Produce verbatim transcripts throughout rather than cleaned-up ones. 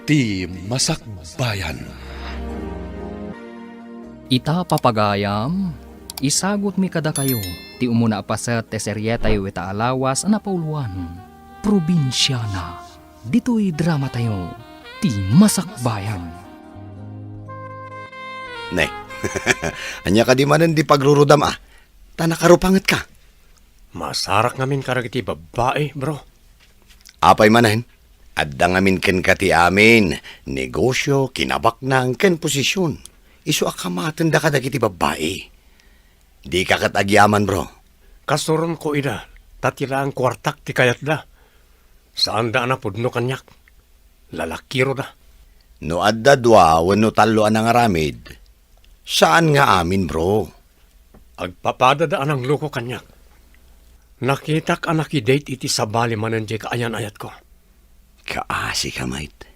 Ti Masakbayan. Ita, papagayam, isagutmi kadakayo ti umuna a paset ti serietayo ita a lawas a napauloan, Probinsiana. Ditoy dramatayo, Ti Masakbayan. Ne, ania kadi manen di pagrurudam a? Ta nakarupangetka. Masarak ngamin kadagiti babbai, bro. Apay manen, adda ngamin kenka ti amin, negosio, kinabaknang, ken posisyon. Isu a kamatenda kadagiti babbai. Dika ket agyaman, bro. Kasuronko ida, ta ti laeng kuartak ti kayatda. Saanda a napudno kaniak. Lalakiroda. No adda dua wenno tallo a nangaramid, saan nga amin, bro. Agpapadada a nangloko kaniak. Nakitak a nakidate iti sabali manen diay kaayan-ayatko. Kaasika met.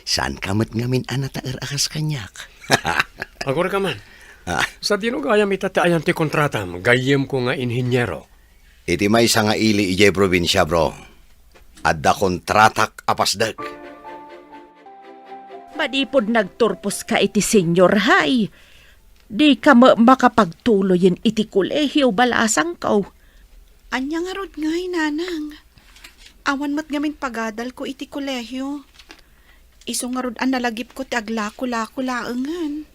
Saanka met ngamin a nataer a kas kaniak. Agurayka man. Ah. Sadino gayam ita ti ayan ti kontratam, gayyemko nga inhiniero? Iti maysa nga ili idiay probinsia, bro, adda kontratak a pasdek. Manipud nagturposka iti senior high, dika met makapagtuloyen iti kolehio, balasangko. Ania ngarud ngay, nanang? Awan met ngamin pagadalko iti kolehio. Isu ngarud a nalagipko ti aglako-lako laengen.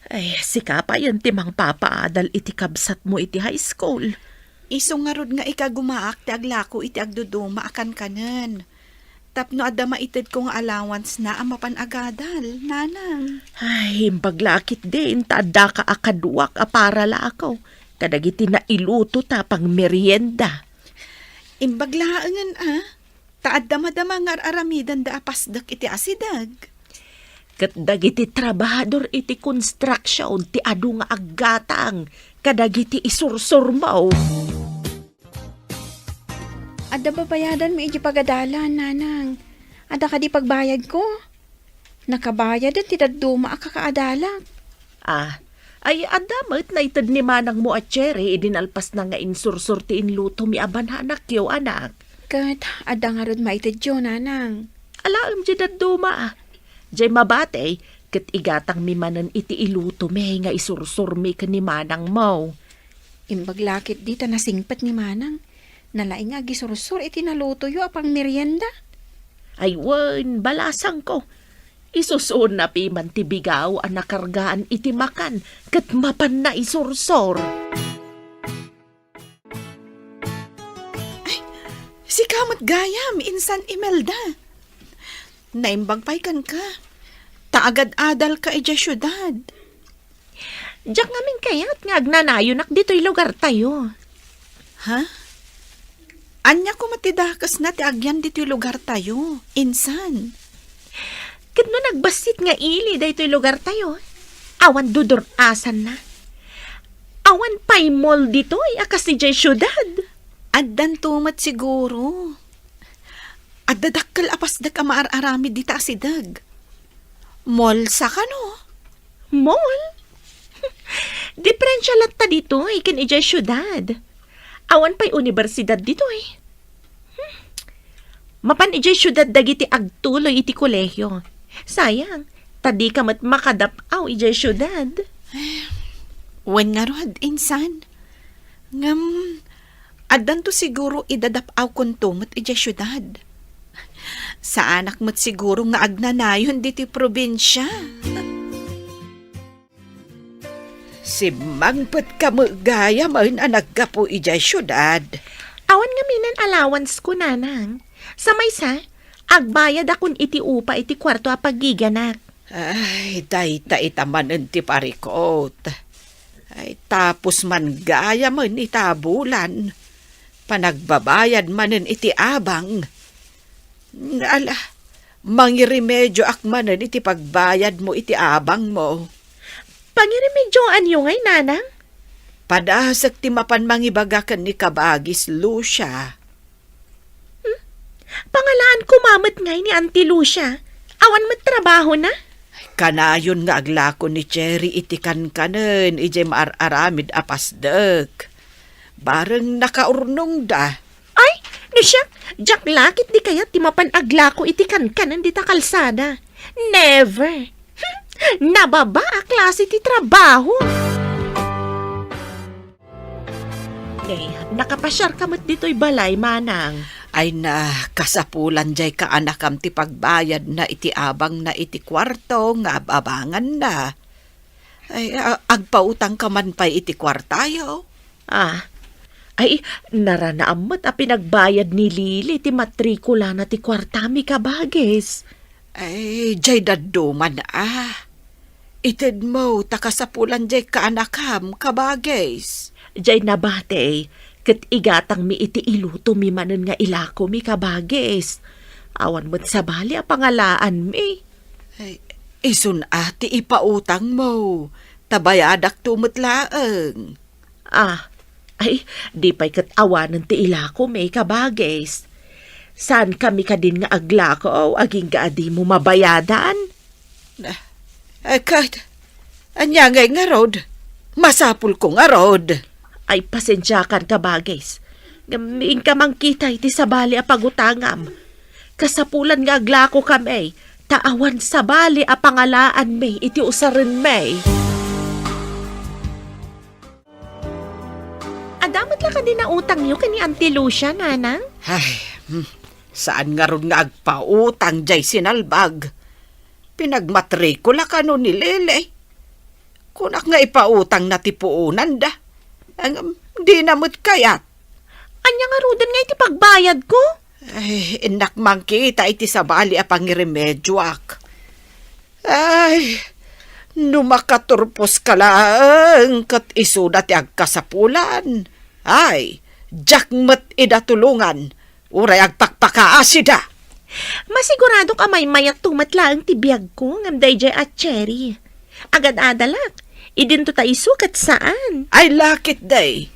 Ay, sika payen ti mangpapaadal iti kabsatmo iti high school. Isu ngarud nga ikagumaak ti aglako iti agduduma a kankanen. Tapno adda maitedko nga allowance na a mapan agadal, nanang. Ay, imbag la ketdin, ta addaka a kaduak a para la ako kadagiti nailuto ta pangmerienda. Imbag laengen a, ta adda madama nga ar-aramidenda a pasdek iti asideg. Ket dagiti trabahador iti konstruksion ti adu nga aggatang kadagiti isursurmo. Adda babayadanmi iti pagadalan, nanang. Adda kadi pagbayadko? Nakabayaden ti dadduma a kakaadalak. Ah, ay, adda met naited ni manangmo a Cherry idi nalpasna nga insursor ti inlutomi a bananakyo, anak. Ket adda ngarud maitedyo, nanang. Alaem diay dadduma, ah. Diay mabati, ket igatangmi manen iti ilutomi nga isursormi ken ni manangmo. Imbag la ketdi ta nasingpet ni manang. Nalaing nga agisursor iti nalutoyo a pangmerienda. Ay wen, balasangko. Isusuonna piman ti bigaw a nakargaan iti makan ket mapanna isursor. Ay, sika met gayam, insan Imelda. Naimbag pay kenka. Ta agad-adalka idiay siudad. Diak ngamin kayat nga agnanayonak ditoy lugartayo. Ha? Ania koma ti dakesna ti agyan ditoy lugartayo, insan? Ket no nagbassit nga ili daytoy lugartayo, awan dudur-asanna. Awan pay mall ditoy a kas idiay siudad. Addanto met siguro. Adda dakkel a pasdek a maar-aramid dita a sideg. Mall sa kano? Mall? Diferensia latta ditoy ken idiay siudad. Awan pay universidad ditoy. Hmm. Mapan idiay siudad dagiti agtuloy iti kolehio. Sayang, ta dika met makadap-aw idiay siudad. Wen ngarud, insan. Ngem, addanto siguro idadap-awkonto met idiay siudad. Saanak met siguro nga agnanayon ditoy probinsia. Simmangpetka met gayamen a naggapu idiay siudad. Awan ngamin allowance ko, nanang. Sa maysa, agbayadakon iti upa iti kuarto a paggiganak. Ay, dayta ita manen ti parikot. Ay, tapos man gayamen ita a bulan. Panagbabayad manen iti abang. Ala, mangirimedioak manen iti pagbayadmo iti abangmo. Pangiremedioanyo ngay, nanang? Padasek ti mapan mangibaga ken ni kabagis Lucia. Hmm? Pangalaan koma met ngay ni Auntie Lucia? Awan met trabahona? Kanayon nga aglako ni Cherry iti kankanen idiay maar-aramid a pasdek. Bareng nakaurnongda. Ay, No siak, diak la ketdi kayat ti mapan aglako iti kankanen dita kalsada. Never! Nababa a klase ti trabaho! Ne, nakapasiarka met ditoy balay, manang. Ay na, kasapulan jay kaanakam ti pagbayadna iti abangna iti kuarto nga ab-abanganna. Ay, a-, agpautangka man pay iti kuartayo? Ah, ay, naranaam met a pinagbayad ni Lily ti matrikulana ti kuartami, kabagis. Ay, jay dadduman, ah. Itedmo ta kasapulan jay kaanakam, kabagis. Jay nabati, ket igatangmi iti ilutomi manen nga ilakomi, kabagis. Awan met sabali a pangalaanmi. Ay, isun a ti ipautangmo, ta bayadakto met laeng. Ah, ay, di pay ket awanen ti ilakomi, kabagis. Saankami kadin nga aglako, agingga a dimo mabayadan? Ah, eh, ket, ania ngay ngarud? Masapulko ngarud. Ay, pasensiakan, kabagis. Ngem inka mangkita iti sabali a pagutangam. Kasapulan nga aglakokami, ta awan sabali a pangalaanmi iti usarenmi. Adda met la kadi nautangyo ken ni Auntie Lucia, nanang? Ay, hmm, saan ngarud nga agpautang jay sinalbag. Pinagmatrikula kano ni Lily. Kunak nga ipautangna ti puonanda. Ngem, dina met kayat. Ania ngaruden nga iti pagbayadko? Ay, innak mangkita iti sabali a pangiremedioak. Ay, no makaturposka laeng ket isuda ti agkasapulan. Ay, diak met ida tulongan, uray agpakpakaasida. Masiguradok a maymayatto met laeng ti biagko ngem daydiay a Cherry. Agad-adalak, idinto ta isu ket saan. Ay, lakit day.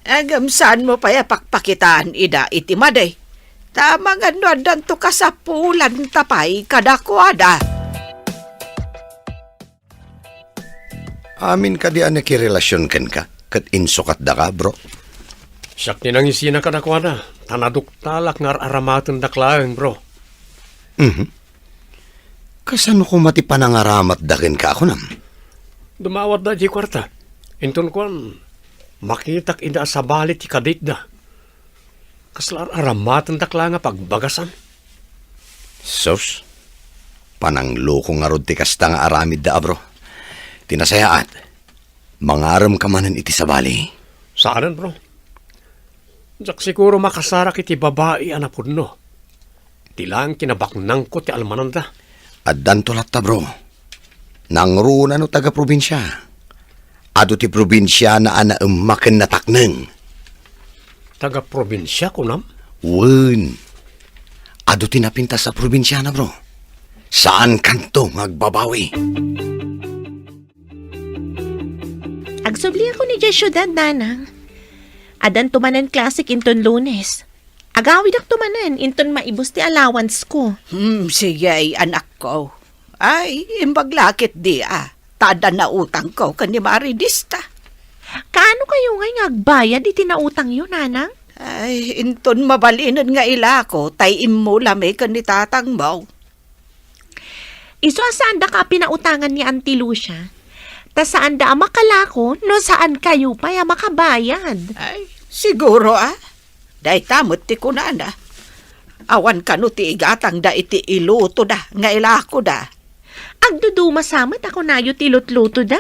Ngem saanmo pay a pakpakitaan ida iti madi. Ta amangan no addanto kasapulanta pay kadakuada. Amin kadi a nakirelasion kenka, ket insukatdaka, bro? Siak ti nangisina kadakuada, ta naduktalak nga ar-aramatendak laeng, bro. Mhm. Kasano koma ti panangaramatda kenka, kunam? Dumawatda idiay kuarta. Inton kuan, makitak ida a sabali ti kaditda. Kasla ar-aramatendak la nga pagbagasan. Sus, panangloko ngarud ti kasta nga aramidda, a, bro. Ti nasayaat, mangarem ka manen iti sabali. Saanen, bro. Diak siguro makasarak iti babai a napudno. Ti laeng kinabaknangko ti almananda. Addanto latta, bro. Nangruna no taga-probinsia. Adu ti probinsiana a naemma ken natakneng. Taga-probinsia, kunam? Wen. Adu ti napintas a probinsiana, bro. Saankanto nga agbabawi. Agsubliakon idiay siudad, nanang. Addanto manen klasek inton Lunes. Agawidakto manen inton maibus ti allowance ko. Hmm, sige, anakko. Ay, imbag la ketdi, a. Ta adda nautangko ken ni Mari Dista. Kaano kayo ngay nga agbayad iti nautangyo, nanang? Ay, inton mabalinen nga ilako, tay immulami ken ni tatangmo. Isu a saandaka a pinautangan ni Auntie Lucia, ta saanda a makalako no saan kayo pay a makabayad. Ay, siguro, a. Dayta met ti kunana. Awan kano ti igatangda iti ilutoda nga ilakoda. Agduduma sa met a kunayo ti lutlutoda.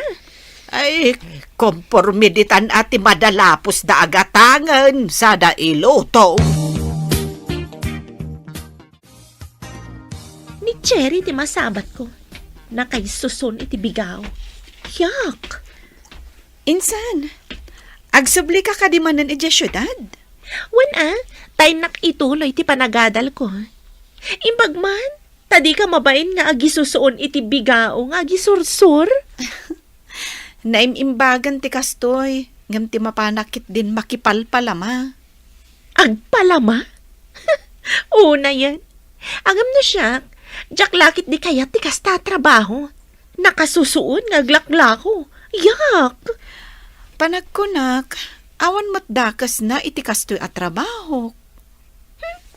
Ay, komporme ditan a ti madalapusda a gatangen sada iluto. Ni Cherry ti masabatko. Nakaisuson iti bigao. Yak! Insan, agsublika kadi manen idiay siudad? Wen a, tayennak ituloy ti panagadalko. Imbag man, ta dika mabain nga agisusuon iti bigao nga agisursor. Naim-imbagan ti kastoy, ngem ti mapanak ketdin makipalpalama. Agpalama? Unayen. Ngem no siak, diak la ketdi kayat ti kasta a trabaho. Nakasusuon nga aglaklako. Yak! Panagkunak, awan met dakesna iti kastoy a trabaho.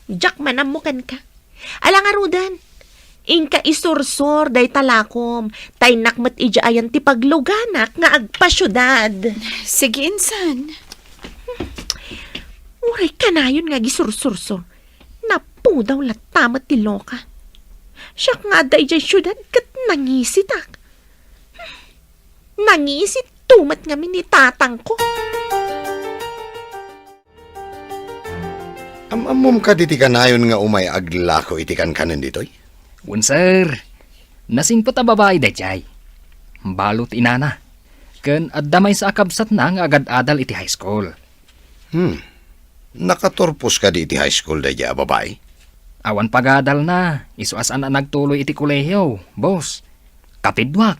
Diak man ammo kenka. Ala ngaruden, inka isursor dayta lakom, ta innak met idiay ayan ti pagluganak nga agpasiudad. Sige, insan. Uray kanayon nga agisursursor. Napudaw latta met ti loka. Siak nga adda idiay siudad ket nangisitak. Nangisit to met ngamin ni tatangko. Am-ammom kadi ti kanayon nga umay aglako iti kankanen ditoy? Wen, sir. Nasingpet a babai daydiay. Balo ti inana. Ken adda maysa a kabsatna nga agad-adal iti high school. Hmm. Nakaturpos kadi iti high school daydiay a babai? Awan pagadalna. Isu a saan a nagtuloy iti kolehiyo, boss. Kapidwak.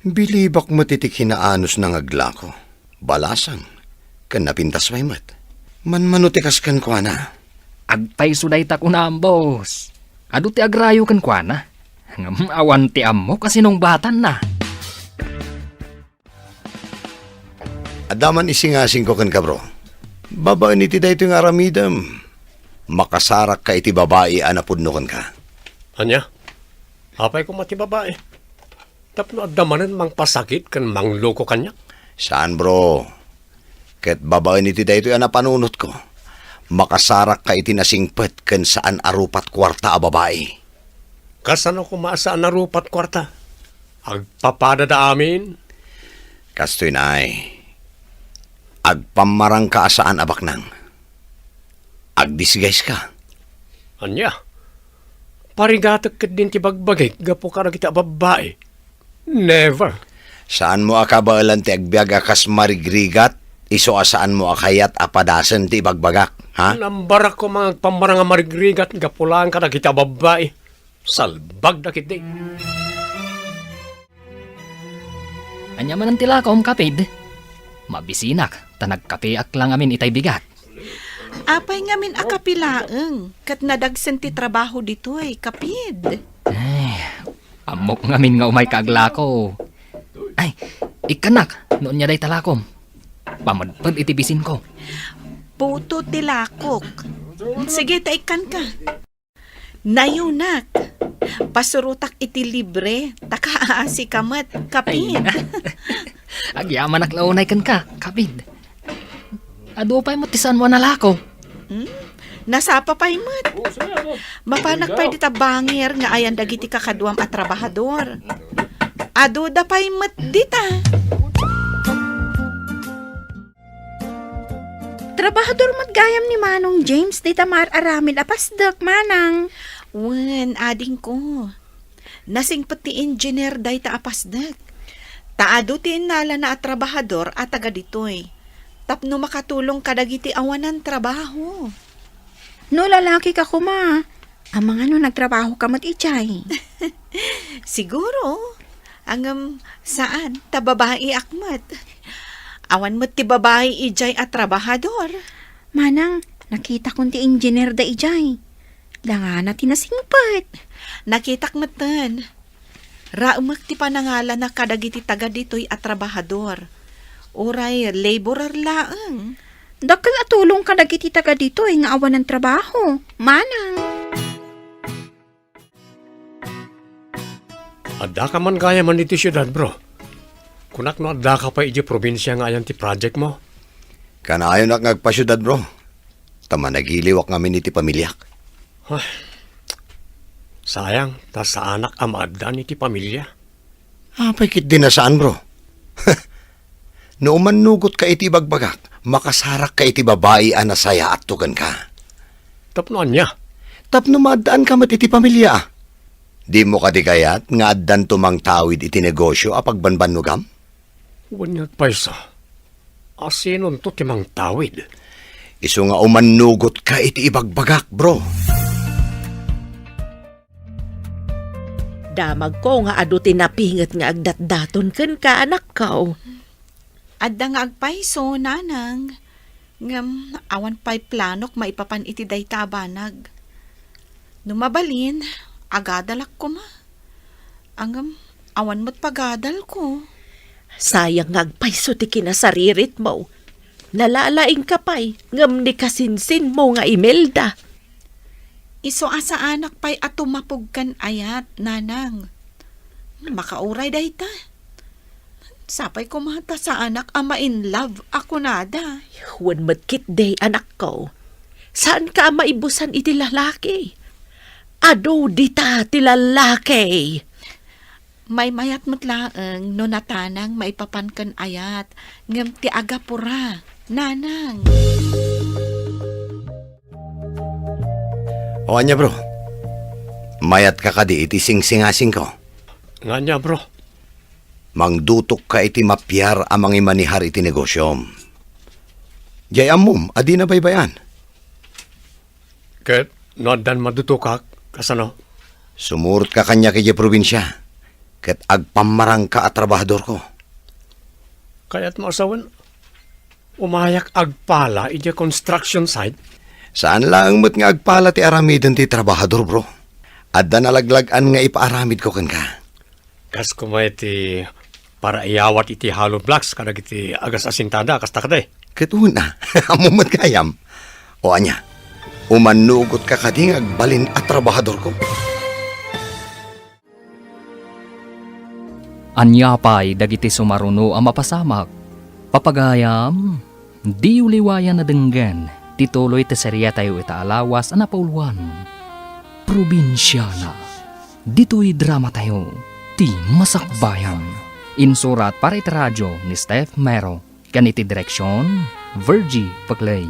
Bilibak met iti kinaanusna nga aglako. Balasang, ken napintas pay met. Manmano ti kas kenkuana? Agpayso dayta kunam, boss. Adu ti agrayo kenkuana. Ngem awan ti ammok a sinungbatanna. Adda man isingasingko kenka, bro. Babaen iti daytoy nga aramidem, makasarakka iti babai a napudno kenka. Ania? Apay koma ti babai? Tapno adda manen mangpasakit ken mangloko kaniak? Saan, bro. Ket babaen iti daytoy a napanunotko, makasarakka iti nasingpet ken saan a rupat kuarta a babai. Kasano koma a saan a rupat kuarta? Agpapadada amin? Kastoy, nay. Agpammarangka a saan a baknang. Agdisguise ka. Ania? Parigatek ketdin ti bagbagik gapu kadagiti a babbai. Never. Saanmo a kabaelan ti agbiag a kas marigrigat, isu a saanmo a kayat a padasen ti ibagbagak, ha? Nambarakko nga agpammarang a marigrigat gapu laeng kadagiti a babbai. Salbagda ketdi. Ania manen ti lakom, kapid? Mabisinak, ta nagkapeak la ngamin itay bigat. Apay ngamin a kape laeng, ket nadagsen ti trabaho ditoy, kapid? Ay, ammok ngamin nga umayka aglako. Ay, ikkanak, no ania dayta lakom. Pamedped iti bisinko. Puto ti lakok. Sige, ta ikkanka. Nayunak. Pasurotak iti libre, ta kaasika met, kapid. Ay, na. Agyamanak la unay kenka, kapid. Adu pay met ti saanmo a nalako. Hmm? Nasapa pay met. Mapanak pay dita bangir nga ayan dagiti kakaduam a trabahador. Aduda pay met dita. Trabahador met gayam ni Manong James dita maar-aramid a pasdek, manang. Wen, adingko. Nasingpet ti engineer dayta a pasdek. Ta adu ti innalana a trabahador a taga ditoy. Tapno makatulong kadagiti awanan trabaho. No lalaki ka koma, amangan no nagtrabaho ka met idiay. Siguro. Ngem saan, ta babaiak met. Awan met ti babai idiay a trabahador. Manang, nakitakon ti engineer da idiay. Dangana ti nasingpet. Nakitak metten. Raemek ti panangalana kadagiti taga ditoy a trabahador. Uray laborer laeng. Dakkel a tulong kadagiti taga ditoy nga awanan trabaho, manang. Addaka man gayamen iti siudad, bro. Kunak no addaka pay idiay probinsia nga ayan ti project mo? Kanayonak nga agpasiudad, bro. Ta managiliwak ngamin iti pamiliak. Ay, sayang, ta saanak a maaddan iti pamilia. Apay ketdi a saan, bro? No umannugotka iti ibagbagak, makasarakka iti babai a nasayaatto kenka. Tapno ania? Tapno maaddaanka met iti pamilia. Dimo kadi kayat nga addanto mangtawid iti negosio a pagbanbannogam? Wen nga agpayso. Asinonto ti mangtawid? Isu nga umannugotka iti ibagbagak, bro. Damagko nga adu ti napinget nga agdatdaton kenka, anakko. Adda nga agpayso, nanang, ngem awan pay planok maipapan iti dayta a banag. No mabalin, agadalak koma. Ngem awan met pagadalko. Sayang nga agpayso ti kinasariritmo. Nalalaingka pay, ngem ni kasinsinmo nga Imelda. Isu a saanak pay a tumapog ken ayat, nanang. Makauray dayta. Sapay koma ta saanak a ma-in love a kunada. Wen met ketdi, anakko. Saanka a maibusan iti lalaki. Adu dita ti lalaki. Maymayat met laeng no natanang maipapan ken ayat, ngem ti agapura, nanang. O ania, bro? Mayatka kadi iti singsingasingko? Nga ania, bro? Mangdutokka iti mapiar a mangimanihar iti negosiom. Diay ammom a dina baybay-an. Ket no addan madutokak, kasano? Sumurotka kaniak idiay probinsia, ket agpammarangka a trabahadorko. Kayatmo a sawen, umayak agpala idiay construction site? Saan laeng met nga agpala ti aramiden ti trabahador, bro. Adda nalaglag-an nga ipaaramidko kenka. Kas koma iti paraiyawat iti hollow blocks kadagiti agas-asintada, kasta kadi? Ket wen a, ammom met gayam. O ania, umannugotka kadi nga agbalin a trabahadorko? Ania pay dagiti sumaruno a mapasamak? Papagayam, diyo liwayan a denggen ti tuloy ti serietayo ita a lawas a napauluan. Probinsiana. Ditoy dramatayo, ti Masakbayan. Insurat para iti radio ni Steph Mero, ken iti direksion, Virgie Paclay.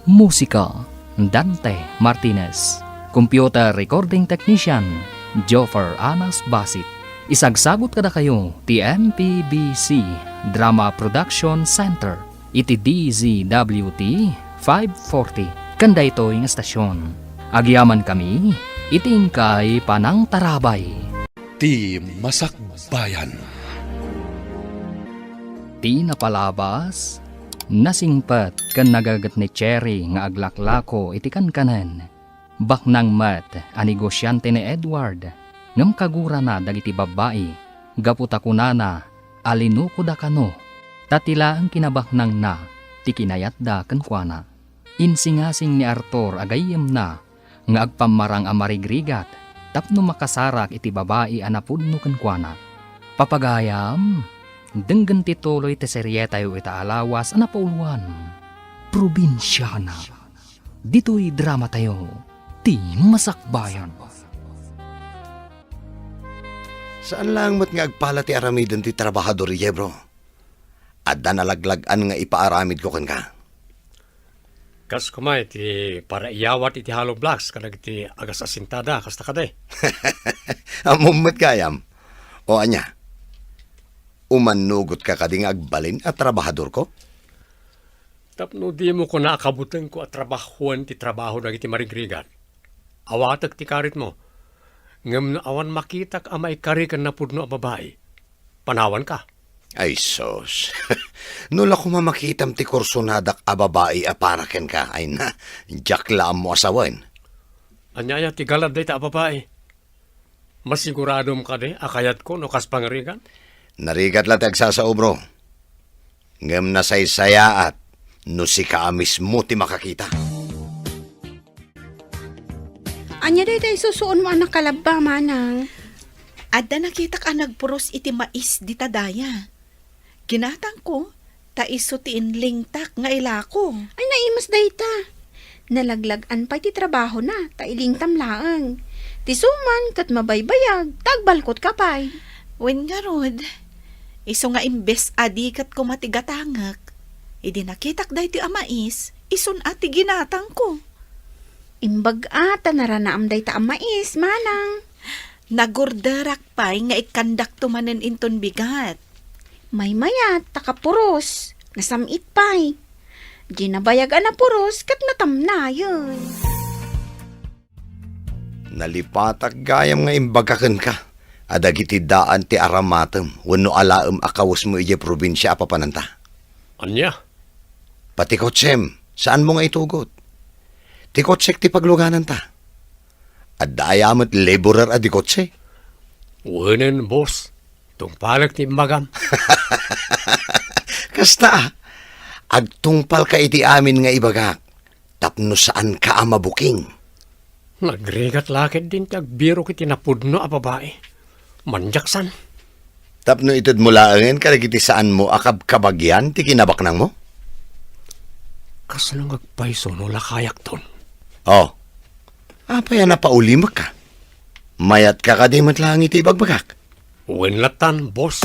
Musika, Dante Martinez. Computer recording technician, Joffer Anas Basit. Isagsagot kadakayo ti M P B C Drama Production Center iti D Z W T five forty ken daytoy nga estasion. Agyamankami iti inkay panangtarabay. Ti Masakbayan. Ti napalabas, nasingpet ken nagaget ni Cherry nga aglaklako iti kankanen. Baknang met a negosiante ni Edward, ngem kagurana dagiti babbai gapu ta kunana a linukoda kano, ta ti laeng kinabaknangna ti kinayatda kenkuana. Insingasing ni Arthur a gayyemna nga agpammarang a marigrigat tapno makasarak iti babai a napudno kenkuana. Papagayam, denggen ti tuloy ti serietayo ita a lawas a napauluan. Probinsiana. Ditoy dramatayo, ti Masakbayan. Saan laeng met nga agpala ti aramiden ti trabahador idiay, bro. Adda nalaglag-an nga ipaaramidko kenka. Kas koma iti paraiyawat iti hollow blocks kadagiti agas-asintada, kasta kadi? Ammom met gayam. O ania, umannugotka kadi nga agbalin a trabahadorko? Tapno dimo kuna a kabutengko a trabahoen ti trabaho dagiti marigrigat. Awatek ti karitmo. Ngem no awan makitak a maikari ken napudno a babai, panawanka. Ay sus. No la koma makitam ti kursonadak a babai a para kenka, ay na, diak la ammo a sawen. Ania aya ti galad dayta a babai? Masiguradom kadi a kayatko no kas pangarigan? Narigat la ti agsasao, bro. Ngem nasaysayaat no sika a mismo ti makakita. Ania dayta isusuonmo a nakalabba, manang? Adda nakitak a nagpuros iti mais dita daya. Ginatangko, ta isu ti inlingtak nga ilako. Ay, naimas dayta. Nalaglag-an pay ti trabahona, ta ilingtam laeng. Ti suman ket mabaybayag, ta agbalkotka pay. Wen ngarud, isu nga imbes a di ket koma ti gatangek, idi nakitak daytoy a mais, isun a ti ginatangko. Imbag a ta naranaam dayta a mais, manang. Nagurderak pay nga ikkandakto manen inton bigat. Maymayat, ta kapuros, nasam-it pay. Di nabayag a napuros ket natamnayen. Nalipatak gayam nga imbaga kenka a dagiti daan ti aramatem wenno alaem a kawesmo idiay probinsia a papananta. Ania? Pati kotsem, saanmo nga itugot. Ti kotsek ti paglugananta. Adda aya met laborer a di kotse? Wenen, boss. Tungpalek ti imbagam. Kasta, agtungpalka iti amin nga ibagak, tapno saanka a mabuking. Nagrigat la ketdin ti agbirok iti napudno a babai. Manjaksan. Tapno itedmo laengen kadagiti saanmo a kabkabagian ti kinabaknangmo? Kasano nga agpayso no lakayakton? Oh. Apay a napaulimekka? Mayatka kadi met laeng iti ibagbagak? Wen lattan, boss.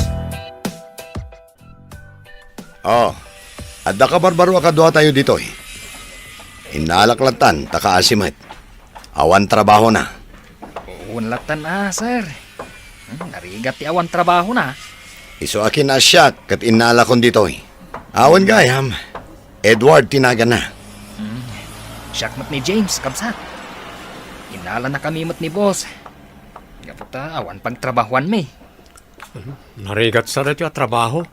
Oh, adda kabarbaro a kaduatayo ditoy. Innalak lattan, ta kaasi met. Awan trabahona. Wen lattan a, sir. Hmm, narigat ti awan trabahona. Isu a kinaasiak ket innalakon ditoy. Awan gayam, Edward ti naganna. Hmm, siak met ni James, kabsat. Innalanakami met ni boss. Gapu ta awan pagtrabahuanmi. Narigat sa daytoy a trabaho.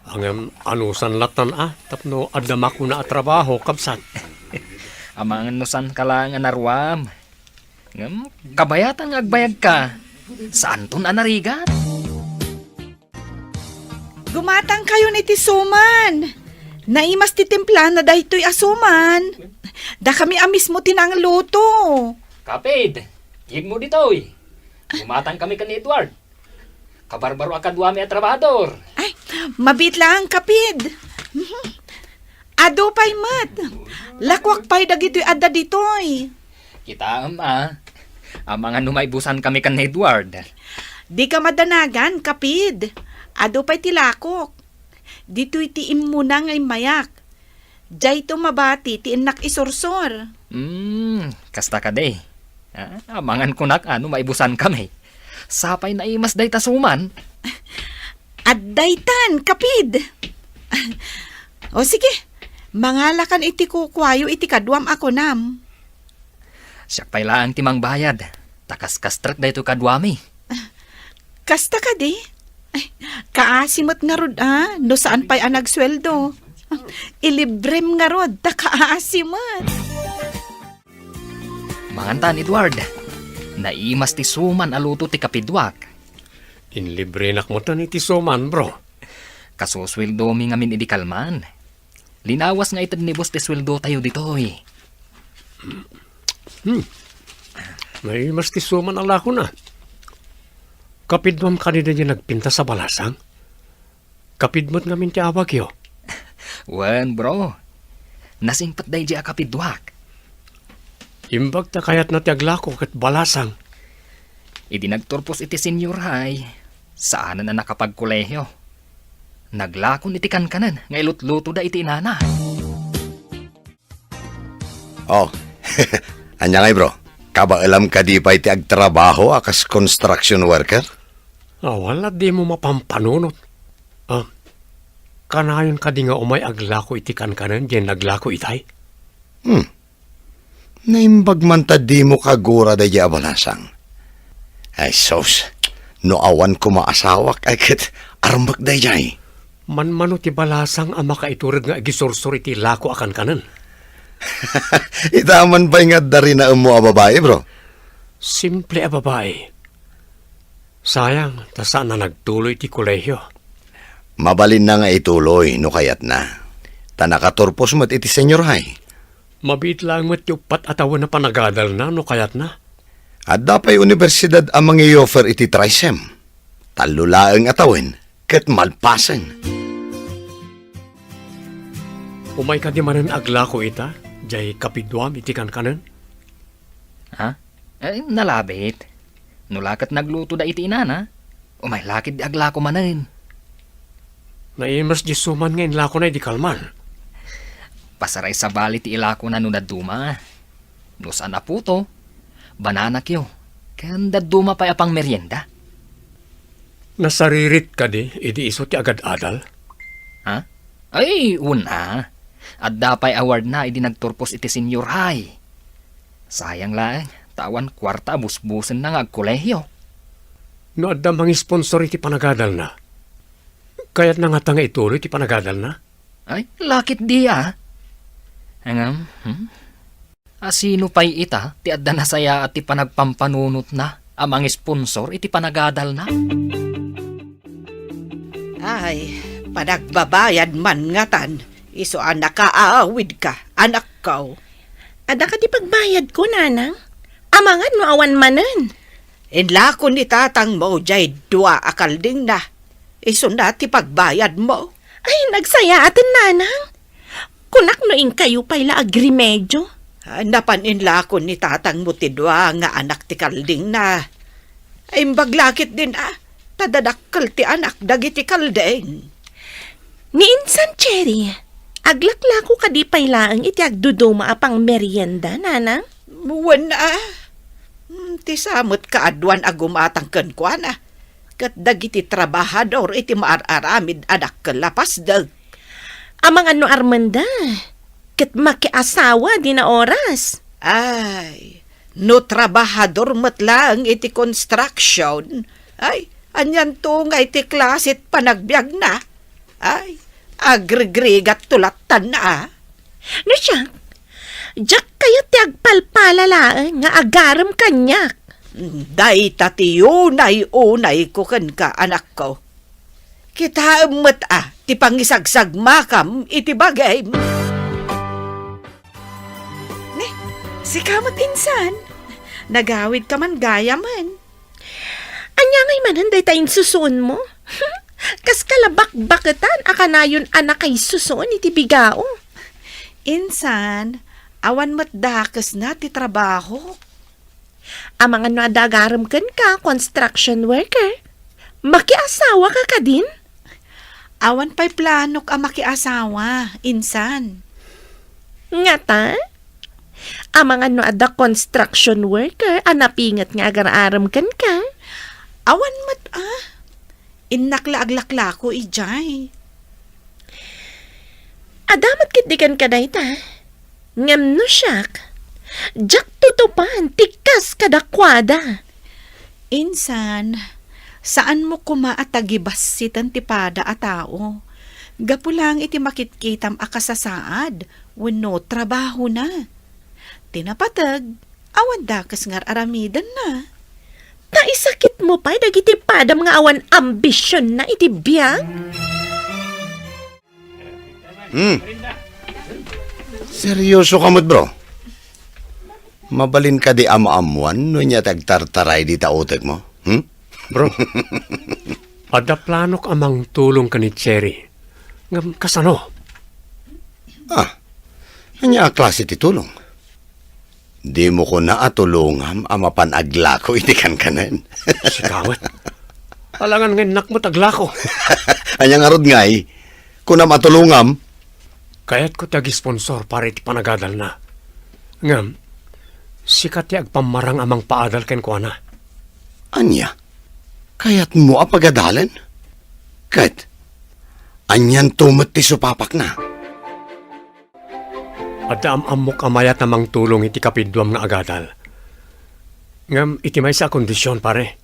Ngem anusan lattan a, tapno adda makuna a trabaho, kabsat. Amangan no saanka laeng a naruam. Ngem, kabayatan nga agbayagka. Saanton a narigat? Gumatangkayon iti suman. Naimas ti timplana daytoy a suman. Dakami a mismo ti nangluto. Kapid, yegmo ditoy. Gumatangkami ken ni Edward. Kabarbaro a kaduami a trabahador. Ay, mabiit laeng, Kapid. Mhm. Adu pay met. Lakuak pay dagitoy adda ditoy. Kitaem a. Amangan no maibusankami ken ni Edward. Dika madanagan, Kapid. Adu pay ti lakok. Ditoy ti immuna nga immayak. Diayto mabati ti innak isursor. Hmm, kasta kadi. Ah, amangan kunak a no maibusankami. Sapay naimas dayta suman. Addaytan, Kapid. O sige, mangalakan iti kukuayo iti kaduam a kunam. Siak pay laeng ti mangbayad, ta kaskastrek daytoy kaduami. Kasta kadi? Ay, kaasi met ngarud a, no saan pay a nagsueldo. Ilibrem ngarud, ta kaasi met. Mangantan, Edward. Naimas ti suman a luto ti kapiduak. Inlibrenak metten iti suman, bro. Kasusueldomi ngamin idi kalman. Linawas nga ited ni boss ti sueldotayo ditoy. Hmm. Naimas ti suman a lakona. Kapiduam kadi daydi nagpintas a balasang? Kapid met ngamin ti awagyo? Wen, bro. Nasingpet daydi a kapiduak. Imbag ta kayatna ti aglako ket balasang. Idi nagturpos iti senior high, saanen a nakapagkolehiyo. Naglakon iti kankanen nga ilutlutoda iti inana. Oh, ania ngay, bro? Kabaelam kadi pay ti agtrabaho a kas construction worker? Awan la dimo mapampanunot. Ah, kanayon kadi nga umay aglako iti kankanen diay naglako itay? Hmm. Naimbag man ta dimo kagura daydiay a balasang. Ay, sus, no awan koma asawak, ay ket armek daydiay. Manmano ti balasang a makaiturod nga agisursor iti lako a kankanen? Ita man pay nga adda rinaemmo a babai, bro? Simple a babai. Sayang, ta saan a nagtuloy iti kolehio. Mabalinna nga ituloy no kayatna. Ta nakaturpos met iti senior high. Mabiit laeng met ti uppat a tawen a panagadalna no kayatna. Adda pay universidad a mangi-offer iti TRYSEM. Tallo laeng a tawen ket malpasen. Umay kadi manen aglako ita, diay kapiduam iti kankanen? Ha? Ay, nalabit. No la ket naglutoda iti inana, umay la ketdi aglako manen. Naimas diay suman nga inlakona idi kalman. Pasaray sabali ti ilakona no dadduma. No saan a puto, bananakyo, ken dadduma pay a pangmerienda. Nasaririt kadi idi isu ti agad-adal? Ha? Ay, wen a. Adda pay awardna idi nagturpos iti senior high. Sayang laeng, ta awan kuarta a busbusenna nga agkolehio. No adda mangisponsor iti panagadalna, kayatna ngata nga ituloy ti panagadalna? Ay, la ketdi a. Ngem, hmm? A sino pay ita ti adda nasayaat ti panagpampanunotna a mangisponsor iti panagadalna? Ay, panagbabayad man ngatan, isu a nakaawidka, anakko. Adda kadi pagbayadko, nanang? Amangan no awan manen. Inlako ni tatangmo jay dua a kaldingna. Isuna ti pagbayadmo. Ay, nagsayaaten, nanang. Kunak no inkayo pay la agrimedio. Ah, napan inlako ni tatangmo ti dua nga anak ti kaldingna. Imbag la ketdin, ah, ta dadakkel ti anak dagiti kalding. Ni insan, Cherry, aglaklako kadi pay laeng iti agduduma a pangmerienda, nanang? Wen, ah. Hmm, ti sa met kaaduan a gumatang kenkuana, ket dagiti trabahador iti maar-aramid a dakkel a pasdek. Amangan no armenda, ket makiasawa dina oras. Ay, no trabahador met laeng iti construction, ay, anianto nga iti klasit panagbiagna? Ay, agrigrigat to lattan, ah. No siak, diak kayat ti agpalpala laeng nga agarem kaniak. Dayta ti unay-unayko kenka, anakko. Kitaem met, ah, ti pangisagsagmakam iti bagim. Ne, sika met insan. Nagawidka man gayamen. Ania ngay manen dayta insusuonmo? Kas kalabakbaketan a kanayon a nakaisusuon iti bigao. Insan, awan met dakesna ti trabaho. Amangan no adda agarem kenka, construction worker. Makiasawaka kadin? Awan pay planok a makiasawa, insan. Ngata? Amangan no adda construction worker a napinget nga agar-arem kenka? Awan met, ah. Innak la aglaklako idiay. Adda met ketdi kenka dayta. Ngem no siak, diak tutupan ti kas kadakuada. Insan, saanmo koma a tagibassiten ti pada a tao, gapu laeng iti makitkitam a kasasaad wenno trabahona. Ti napateg, awan dakes nga ar-aramidenna. Ta isakitmo pay dagiti padam nga awan ambisionna iti biag? Hmm. Seryoso ka met, bro? Mabalin kadi a maammuan no ania ti agtartaray dita utekmo? Hmm? Bro, adda planok a mangtulong ken ni Cherry. Ngem kasano? Ah, ania a klase ti tulong? Dimo kuna a tulongam a mapan aglako iti kankanen. Sika met. Alangan nga innak met aglako. Ania ngarud ngay? Kunam a tulongam? Kayatko ti agisponsor para iti panagadalna. Ngem, sika ti agpammarang a mangpaadal kenkuana. Ania? Kayatmo a pagadalen? Ket, anianto met ti supapakna? Adda am-ammok a mayat a mangtulong iti kapiduam nga agadal. Ngem iti maysa a kondision, pare.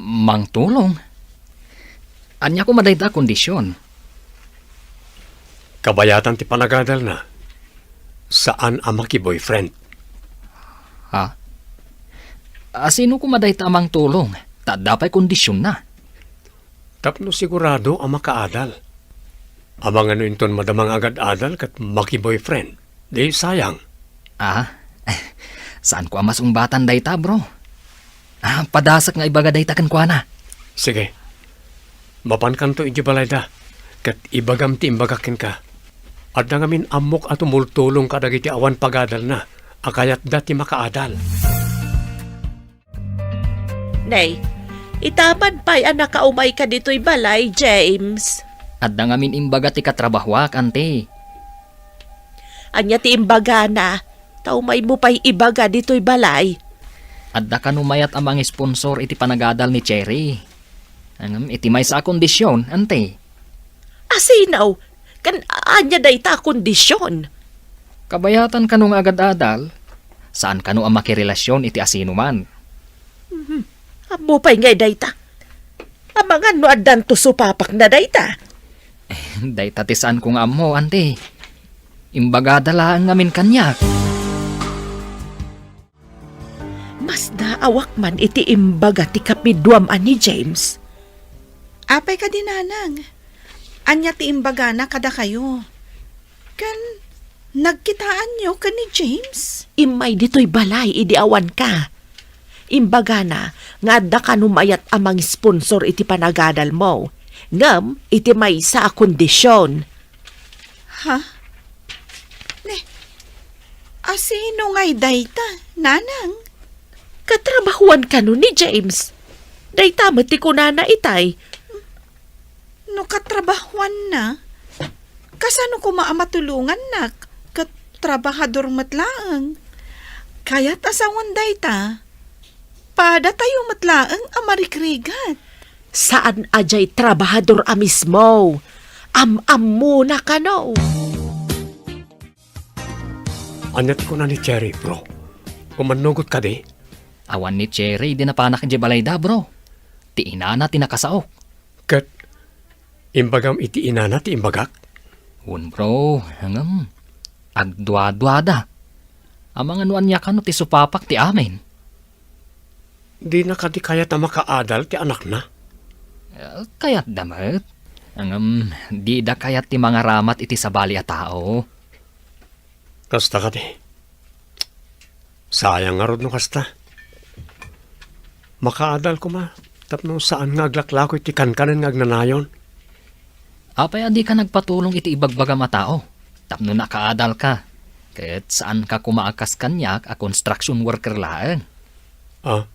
Mangtulong? Ania koma dayta a kondision? Kabayatan ti panagadalna, saan a maki-boyfriend. Ha? A, sino koma dayta a mangtulong? Ta adda pay kondisionna. Tapno sigurado a makaadal. Amangan no inton madama nga agad-adal ket maki-boyfriend, di sayang. Ah, saanko a masungbatan dayta, bro. Ah, padasek nga ibaga dayta kenkuana. Sige. Mapankanto idiay balayda, ket ibagam ti imbagak kenka. Adda ngamin ammok a tumultulong kadagiti awan pagadalna a kayatda ti makaadal. Nay, itapad pay a nakaumayka ditoy balay, James. Adda ngamin imbaga ti katrabahoak, anti. Ania ti imbagana? Ta umaymo pay ibaga ditoy balay. Adda kano mayat a mangisponsor iti panagadal ni Cherry. Ngem iti maysa a kondision, anti. Asino? Ken ania dayta a kondision? Kabayatan kano nga agad-adal, saan kano a makirelasyon iti asinoman. Mhm. Ammo pay ngay dayta. Amangan no addanto supapakna dayta. Dayta ti saanko nga ammo, anti. Imbagada laeng ngamin kaniak. Masdaawak man iti imbaga ti kapiduam a ni James. Apay kadi, nanang? Ania ti imbagana kadakayo? Ken, Nagkitaanyo ken ni James? Immay ditoy balay idi awanka. Imbagana nga adda kano mayat a mangisponsor iti panagadalmo, ngem iti maysa a kondision. Ha? Ne, asino ngay dayta, nanang? Katrabahuan kano ni James. Dayta met ti kunana itay. No katrabahuanna, kasano koma a matulongannak ket trabahador met laeng? Kayat a sawen dayta, padatayo met laeng a marikrigat. Saan a diay trabahador a mismo. Am-ammona kano. Ania ti kuna ni Cherry, bro? Umannugot kadi? Awan ni Cherry idi napanak idiay balayda, bro. Ti inana ti nakasaok. Ket imbagam iti inana ti imbagak? Wen, bro, ngem agduaduada. Amangan no ania kano ti supapak ti amin. Dina kadi kayat a makaadal ti anakna? Eh, kayatda met. Ngem dida kayat ti mangaramat iti sabali a tao. Kasta kadi. Sayang ngarud no kasta. Makaadal koma tapno saan nga aglaklako iti kankanen nga agnanayon. Apay a dika nagpatulong iti ibagbagam a tao tapno nakaadalka, ket saanka koma a kas kaniak a construction worker laeng? Ah,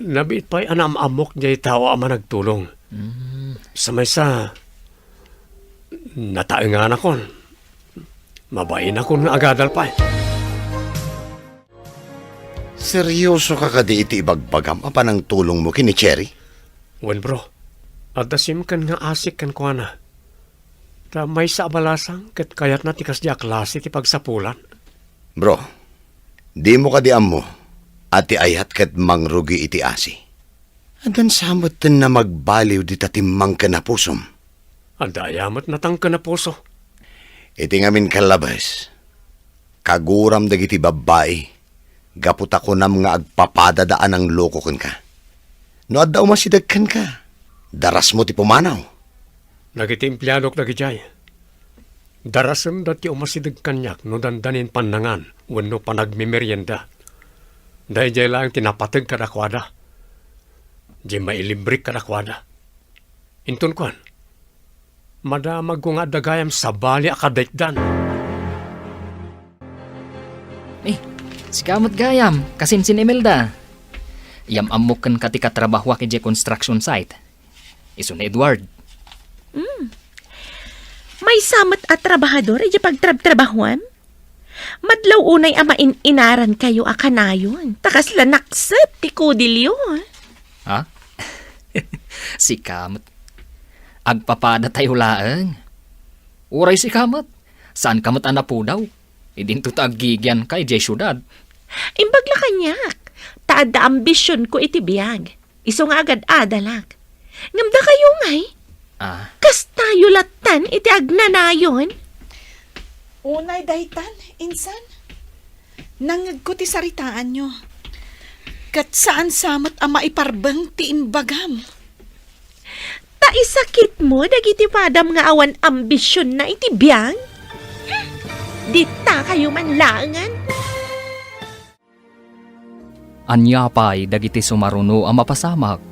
nabiit pay a naam-ammok diay tao a managtulong. Mm. Sa maysa, nataenganakon. Mabainakon nga agadal pay. Seryoso ka kadi iti ibagbagam a panangtulongmo ken ni Cherry? Wen, bro. Adda simken nga asik kenkuana. Ta maysa a balasang ket kayatna ti kasdi a klase ti pagsapulan. Bro, dimo kadi ammo a ti ayat ket mangrugi iti asi? Addan sa metten a magbaliw dita timmang ken a pusom. Adda aya met natangken a puso? Iti ngamin kallabes, kaguram dagiti babbai gapu ta kunam nga agpapadada a nangloko kenka. No adda umasideg kenka, darasmo ti pumanaw. Dagiti empleadok dagidiay, darasenda ti umasideg kaniak no dandanin pannangan wenno panagmemerienda. Daydiay laeng ti napateg kadakuada. Diay mailimbrik kadakuada. Inton kuan, madamagko nga adda gayam sabali a kadaitdan. Eh, sika met gayam, kasinsin Imelda. Yam-ammok kenka ti katrabahuak idiay construction site. Isu ni Edward. Mm. Maysa met a trabahador idiay pagtrabtrabahuam? Madlaw unay a main-inarankayo a kanayon, ta kasla nakset ti kudilyo. Ha? Sika met. Agpapadatayo laeng. Uray sika met, saanka met a napudaw. Idinto ta aggigianka idiay siudad. Imbag la kaniak, ta adda ambisionko iti biag. Isu nga agad-adalak. Ngem dakayo ngay? Ah. Kastayo lattan iti agnanayon? Unay daytan, insan. Nangngegko ti saritaanyo. Ket saan sa met a maiparbeng ti imbagam. Ta isakitmo dagiti padam nga awan ambisionna iti biag? Dita kayo man laengen? Ania pay dagiti sumaruno a mapasamak?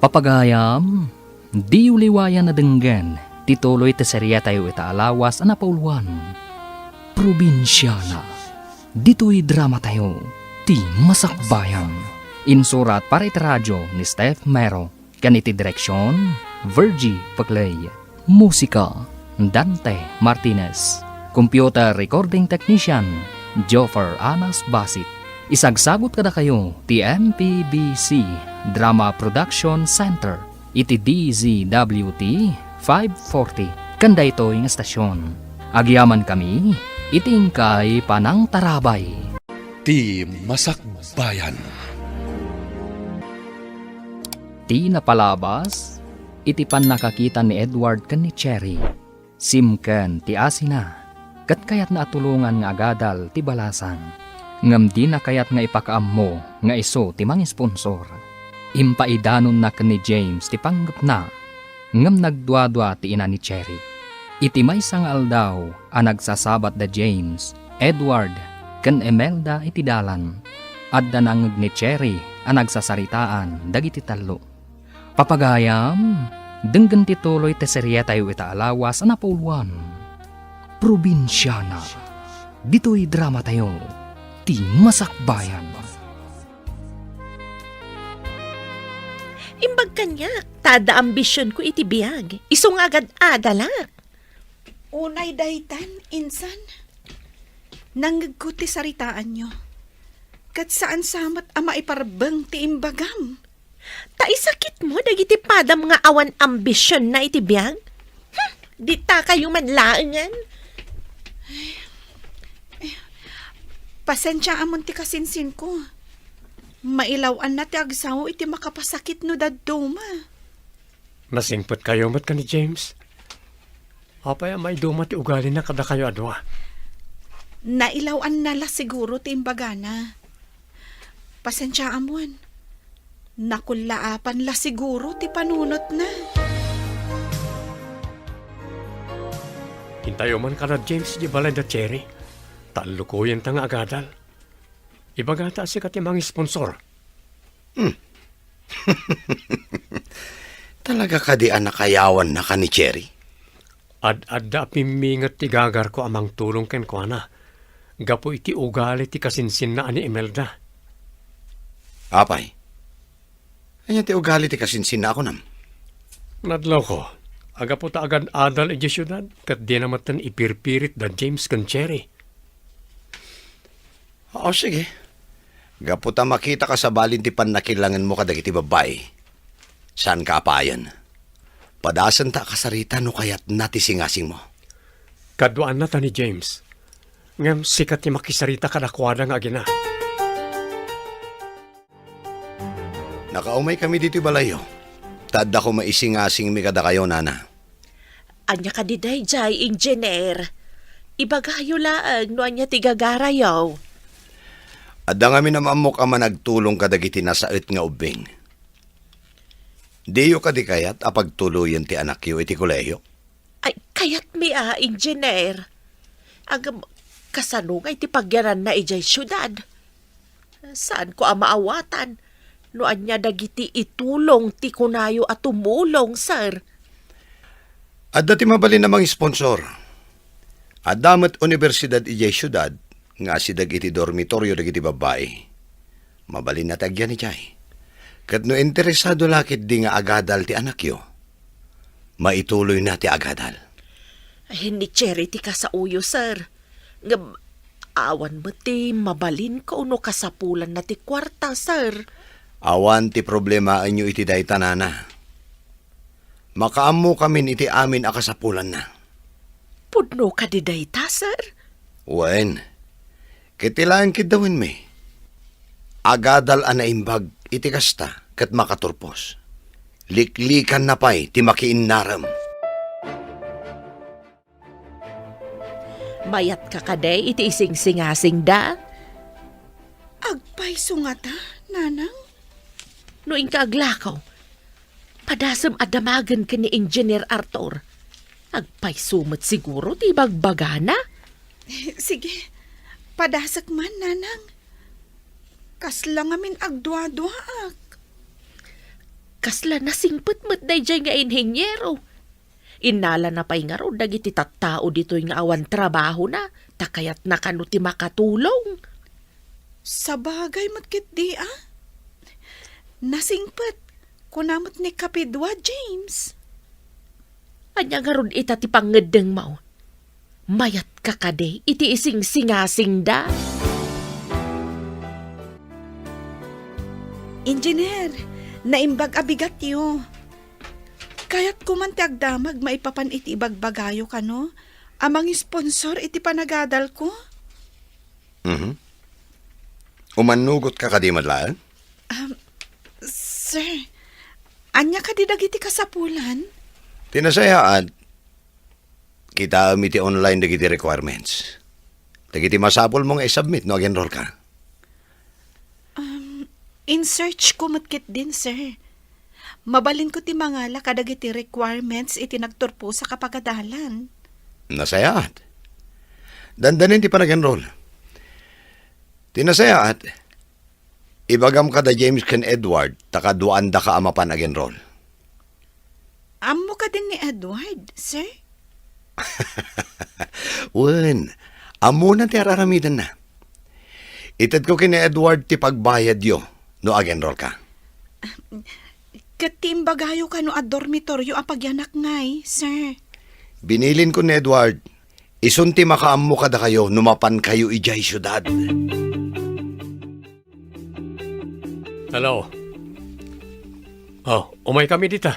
Papagayam, diyo liwayan a denggen ti tuloy ti seriatayo ita a lawas a napauluan, Probinsiana. Ditoy dramatayo, Ti Masakbayan. Insurat para iti radio ni Steph Mero. Ken iti direksion, Virgie Paclay. Musika, Dante Martinez. Computer recording technician, Joffer Anas Basit. Isagsagut kadakayo ti M P B C Drama Production Center iti D Z W T five forty. Ken daytoy nga estasion, agyamankami iti inkay panangtarabay. Ti Masakbayan. Ti napalabas iti pannakakita ni Edward ken ni Cherry, simken ti asina, ket kayatna a tulongan nga agadal ti balasang. Ngem dina kayat nga ipakaammo nga isu ti mangisponsor. Impaidanonna ken ni James ti panggepna, ngem nagduadua ti ina ni Cherry. Iti maysa nga aldaw a nagsasabat da James, Edward, ken Imelda iti dalan, adda nangngeg ni Cherry a nagsasaritaan dagiti tallo. Papagayam, denggen ti tuloy ti serietayo ita a lawas a napauluan, Probinsiana. Ditoy dramatayo, ti Masakbayan. Imbag kaniak, ta adda ambisionko iti biag, isu nga agad-adalak. Unay daytan, insan, nangngegko ti saritaanyo. Ket saan sa met a maiparbeng ti imbagam. Ta isakitmo dagiti padam nga awan ambisionna iti biag? Hmm, ditakayo man laengen. Pasensiaamon ti kasinsinko. Mailaw-anna ti agsao iti makapasakit no dadduma. Nasingpetkayo met ken ni James? Apay a maiduma ti ugalina kadakayo a dua? Nailaw-anna la siguro ti imbagana. Pasensiaamon. Nakullaapan la siguro ti panunotna. Intayo man kada James di balay da Cherry. Tallukoyenta nga agadal. Ibagata a sika ti mangisponsor. Hmm. Talaga kadi a nakayawannaka ni Cherry? Ad-adda a pimminget ti gagarko a mangtulong kenkuana gapu iti ugali ti kasinsinna a ni Imelda. Apay? Ania ti ugali ti kasinsinna a kunam? Nadlawko, agapu ta agad-adal idiay siudad, ket dina metten ipirpirit da James ken Cherry. O, sige. Gapu ta makitaka sa balin ti pannakilangenmo kadagiti babbai, saanka a payen. Padasenta a kasarita no kayatna ti singasingmo. Kaduaanna ta ni James. Ngem sika ti makisarita kadakuada nga agina. Nakaumaykami ditoy balayyo. Ta adda koma isingasingmi kadakayo, nana. Ania kadi daydiay, Engineer? Ibagayo laeng no ania ti gagarayo. Adda ngamin a maammok a managtulong kadagiti nasaet nga ubbing. Diyo kadi kayat a pagtuloyen ti anakyo iti kolehiyo? Ay, kayatmi a, Engineer. Ngem, kasano nga iti pagyananna idiay siudad? Saanko a maawatan no ania dagiti itulong ti kunayo a tumulong, sir. Adda ti mabalin a mangisponsor. Adda met unibersidad idiay siudad nga asideg iti dormitorio dagiti babbai. Mabalinna ti agyan idiay. Ket no interesado la ketdi nga agadal ti anakyo, maituloyna ti agadal. Ay, ni Cherry ti kasaoyo, sir. Ngem, awan met ti mabalinko no kasapulanna ti kuarta, sir. Awan ti problemaenyo iti dayta, nana. Makaammokamin iti amin a kasapulanna. Pudno kadi dayta, sir? Wen. Ket ti laeng kiddawenmi, agadal a naimbag iti kasta ket makaturpos. Liklikanna pay ti makiinnarem. Mayatka kadi iti isingsingasingda? Agpayso ngata, nanang? No inka aglakaw, padasem a damagen ken ni Engineer Arthur. Agpayso met siguro ti ibagbagana. Sige, padasek man, nanang. Kasla ngamin agduaduaak. Kasla nasingpet met daydiay nga inhiniero. Innalana pay ngarud dagiti tattao ditoy nga awan trabahona, ta kayatna kano ti makatulong. Sabagay met ketdi a. Nasingpet, kuna met ni Kapidua, James. Ania ngarud ita ti pangngeddengmo? Mayatka kadi iti isingsingasingda? Engineer, naimbag a bigatyo. Kayatko man ti agdamag maipapan iti ibagbagayo kano a mangisponsor iti panagadalko. Mhm. Umannugotka kadi met laeng? Um, sir, ania kadi dagiti kasapulan? Ti nasayaat, kitaem iti online dagiti requirements. Dagiti masapulmo nga isubmit no ag-enroll ka. Um, in-search ko met ketdin, sir. Mabalinko ti mangala kadagiti requirements iti nagturposak a pagadalan. Nasayaat. Dandanin ti panag-enroll. Ti nasayaat, ibagam kada James ken Edward ta kaduaandaka a mapan ag-enroll. Ammo kadin ni Edward, sir? Wen, ammona ti ar-aramidenna. Itedko ken ni Edward ti pagbayadyo no ag-enroll ka. Ket ti imbagayo kano a dormitoryo a pagyanak ngay, sir? Bininko ni Edward, isun ti makaammo kadakayo no mapankayo idiay siudad. Hello. Oh, umaykami dita.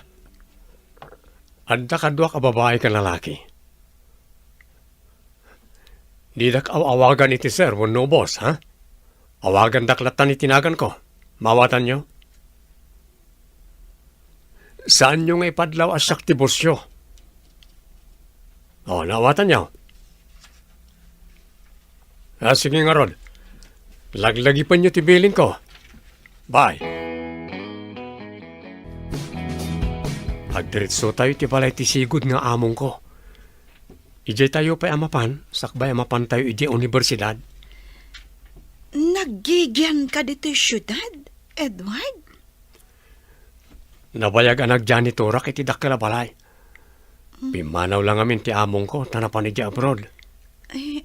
Adda kaduak a babai ken lalaki. Didak aw-awagan iti sir wenno boss, ha? Awagandak latta iti naganko. Maawatanyo? Saanyo nga ipadlaw a siak ti bossyo. Oh, naawatanyo? Ah, sige ngarud. Laglagipenyo ti bilinko. Bye. Agdiretsotayo iti balay ti sigud nga amongko. Idiay tayo pay a mapan, sakbay a mapantayo idiay universidad. Naggigianka ditoy siudad, Edward? Nabayag a nagjanitorak iti dakkel a balay. Hmm. Pimmanaw la ngamin ti amongko ta napan idiay abroad. Eh,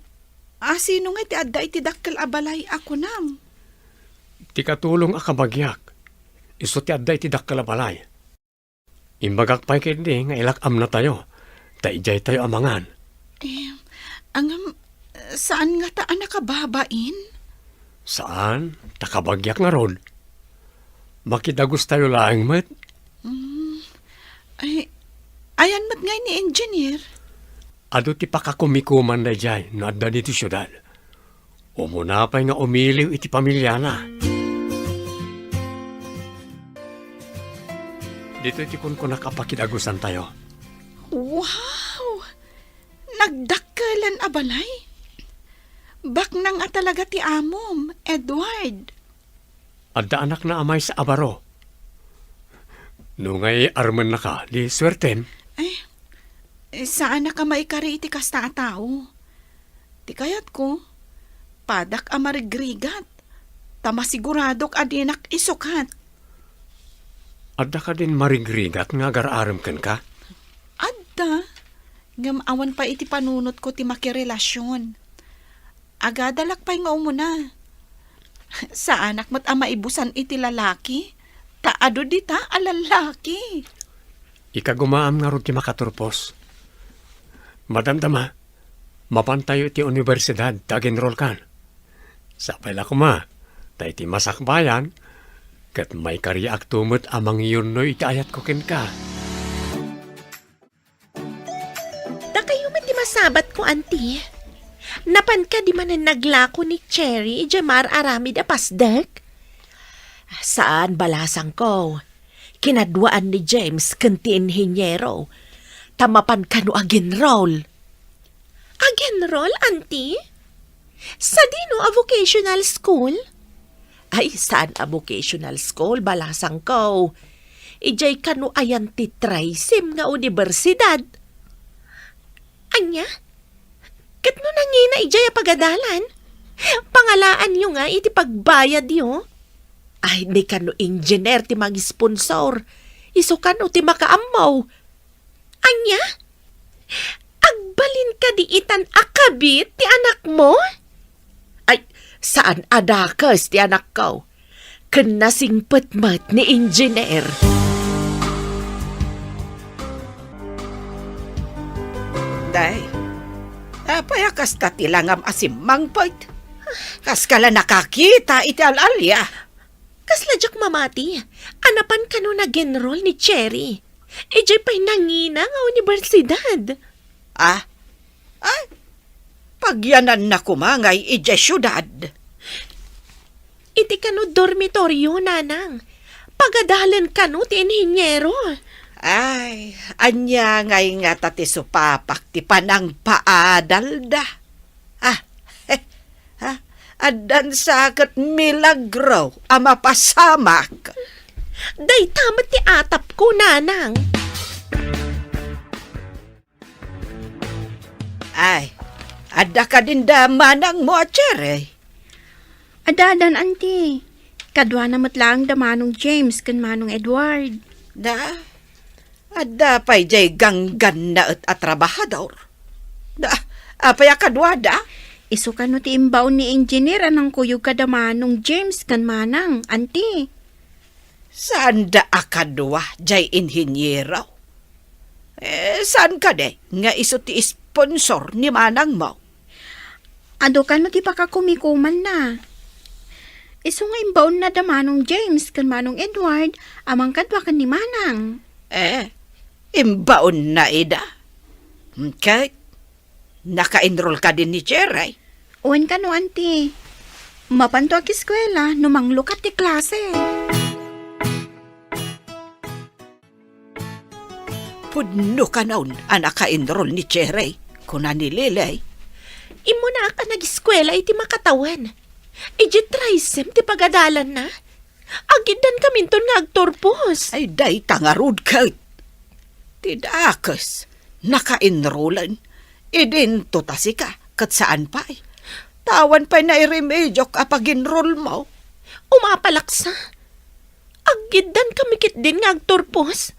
a, sino nga ti adda iti dakkel a balay a kunam? Ti katulong a kabagiak, isu ti adda iti dakkel a balay. Imbagak pay ketdi nga ilak-amnatayo, ta idiay tayo a mangan. Eh, ngem, saan ngata a nakababain? Saan, ta kabagiak ngarud. Makidagustayo laeng met. Mm. Ay, ayan met ngay ni engineer? Adu ti pakakumikuman daydiay no adda ditoy siudad. Umuna pay nga umiliw iti pamiliana. Ditoy ti kunkunak a pakidagusantayo. Wow! Nagdakkelen a balay? Baknang a talaga ti amom, Edward. Adda anakna a maysa a baro. No ngay armennaka, di suertem. Ay, saanak a maikari iti kasta a tao. Ti kayatko, padak a marigrigat, ta masiguradok a dinak isukat. Adda kadin marigrigat nga agar-arem kenka? Adda, ngem awan pay iti panunotko ti makirelasion. Agadalak pay nga umuna. Saanak met a maibusan iti lalaki, ta adu dita a lalaki. Ikagumaam ngarud ti makaturpos. Madamdama, mapantayo iti universidad ta agenrolkan. Sapay la koma, ta iti masakbayan, ket maikariakto met a mangiyunnoy iti ayatko kenka. Dakayo met ti masabatko, Auntie. Napan kadi manen naglako ni Cherry idiay maar-aramid a pasdek? Saan, balasangko. Kinaduaan ni James ken ti inhiniero, ta mapan kano agenrol. Agenrol, Auntie? Sadino a vocational school? Ay, saan a vocational school, balasangko. Idiay kano ayan ti trisim nga universidad. Ania? Ket no nangina idiay a pagadalan, pangalaanyo nga iti pagbayadyo? Ay, di kano engineer ti mangisponsor. Isu kano ti makaammo. Ania? Agbalin kadi itan a kabit ti anakmo? Ay, saan a dakes ti anakko. Ken nasingpet met ni engineer. Day, apay a kasta ti langam a simmangpet? Kaska la nakakita iti al-alia. Kasla diak mamati a napan kano nagenrol ni Cherry idiay pay nangina nga universidad. Ah? Ay, pagyananna koma ngay idiay siudad. Iti kano dormitoryo, nanang. Pagadalen kano ti inhiniero. Ay, ania ngay ngata ti supapak ti panangpaadalda? Ah, eh, ah, addan sa ket milagro a mapasamak. Dayta met ti atapko, nanang. Ay, adda kadin da manangmo a Cherry? Adda, addan, Auntie. Kaduana met laeng da Manong James ken Manong Edward. Da, adda pay jay ganggannaet a trabahador. Da, apay a kaduada? Isu kano ti imbaon ni Engineer a nangkuyog kada Manong James ken Manang, Auntie. Saanda a kadua jay inhiniero? Eh, saan kadi nga isu ti sponsor ni manangmo? Adu kano ti pakakumikumanna. Isu nga imbaonna da Manong James ken Manong Edward a mangkadua ken ni Manang. Eh, imbaonna ida? Ket naka-enroll kadi ni Cherry? Wen kano, Auntie. Mapanto agiskuela no manglukat ti klase. Pudno kanon a naka-enroll ni Cherry, kuna ni Lily. Immunaak a nagiskuela iti makatawen. Idiay trisim ti pagadalanna. Agiddan kaminton nga agturpos. Ay, dayta ngarud ket. Ti dakes, naka-enrollen. Idinto ta sika, ket saan pay. Ta awan pay nairemediok a pag-enroll mo. Umapalaksa. Agiddan kami ketdin nga agturpos.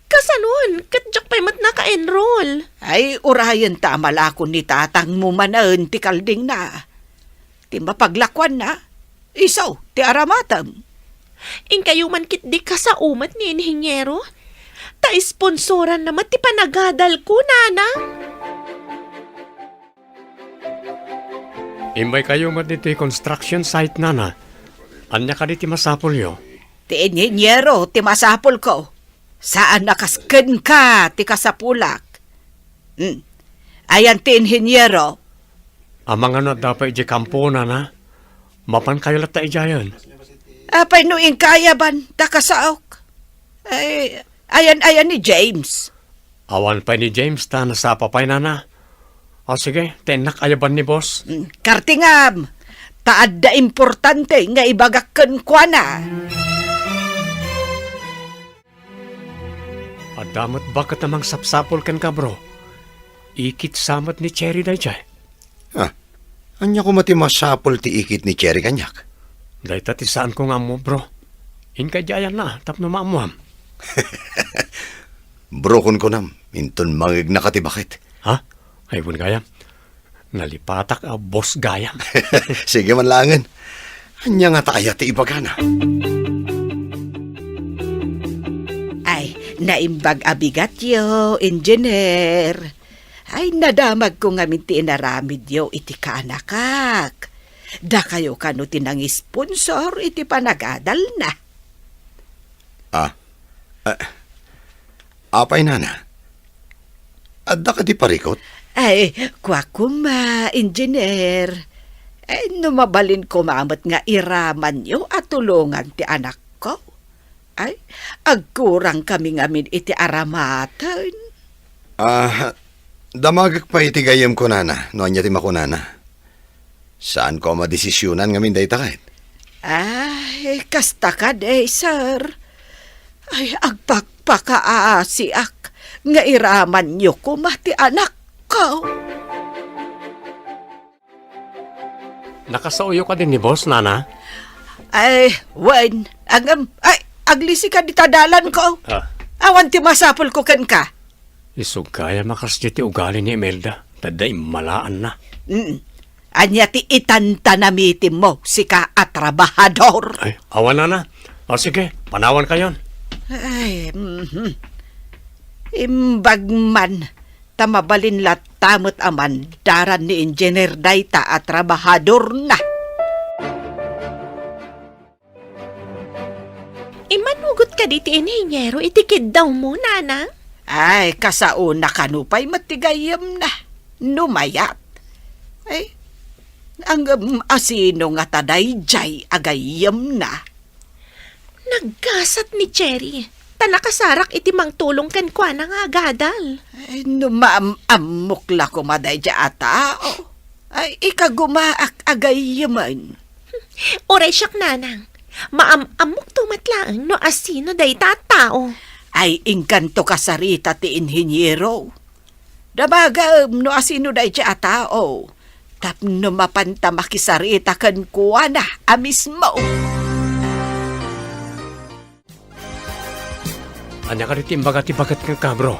Kasanon, ket diak pay met naka-enroll. Ay, urayen ta a malakon ni tatangmo manen ti kaldingna. Ti mapaglakuanna, isu ti aramatem. Inkayo man ketdi kasao met ni Inhiniero. Ta isponsoranna met ti panagadalko, Nana. Immaykayo met ditoy construction site, Nana. Ania kadi ti masapulyo? Ti inhiniero ti masapulko. Saan a kas kenka ti kasapulak. Hmm. Ayan ti inhiniero? Amangan no adda pay idiay kampo, Nana. Mapankayo latta idiayen. Apay no inka ayaban ta kasaok? Ay, ayan, ayan ni James. Awan pay ni James ta nasapa pay, Nana. O sige, ta innak ayaban ni boss. Mm, kartingam, ta adda importante nga ibagak kenkuana. Adda met baket a mangsapsapul kenka, bro. Ikitsa met ni Cherry daydiay. Ah, ania koma ti masapul ti ikit ni Cherry kaniak? Dayta ti saanko nga ammo, bro. Inka idiay ayanna tapno maammoam. Bro, kunkunam, inton mangegnaka ti baket. Ha? Ay, wen gayam. Nalipatak a boss gayam. Sige man laengen. Ania ngata aya ti ibagana? Ay, naimbag a bigatyo, Engineer. Ay, nadamagko ngamin ti inaramidyo iti kaanakak. Dakayo kano ti nangisponsor iti panagadalna. Ah, ah, apay, Nana? Adda kadi parikut? Ay, kua koma, Engineer. Ay, no mabalin koma met nga iramanyo a tulongan ti anakko. Ay, agkurang kami ngamin iti aramaten. Ah, damagek pay iti gayyemko, Nana, no ania ti makunana. Saanko a madesisionan ngamin dayta ket. Ay, kasta kadi, sir. Ay, agpakpakaasiak nga iramanyo koma ti anakko. Nakasaoyo kadi ni boss, Nana? Ay, wen. Ngem, ay, aglisi ka dita dalanko. Ah. Awan ti masapulko kenka. Isu gayam a kasdiay ti ugali ni Imelda, ta adda immalaanna. Mm. Ania ti itantanamitimmo, sika a trabahador? Ay, awan, Nana. O sige, panawankayon. Ay, mhm. Imbag man, ta mabalin latta met a mandaran ni Engineer dayta a trabahadorna. Immanugot kadi ti inhiniero iti kiddawmo, Nana? Ay, kasaona kano pay met ti gayyemna. No mayat. Ay, ngem asino ngata daydiay a gayyemna? Naggasat ni Cherry, ta nakasarak iti mangtulong kenkuana nga agadal. Ay, no maam-ammok la koma daydiay a tao. Ay, ikagumaak a gayyemen. Uray siak, Nanang. Maam-ammokto met laeng no asino dayta a tao. Ay, inkanto kasarita ti inhiniero. Damagem no asino daydiay a tao tapno mapanta makisarita kenkuana a mismo. Ania kadi ti imbaga ti baket kenka, bro?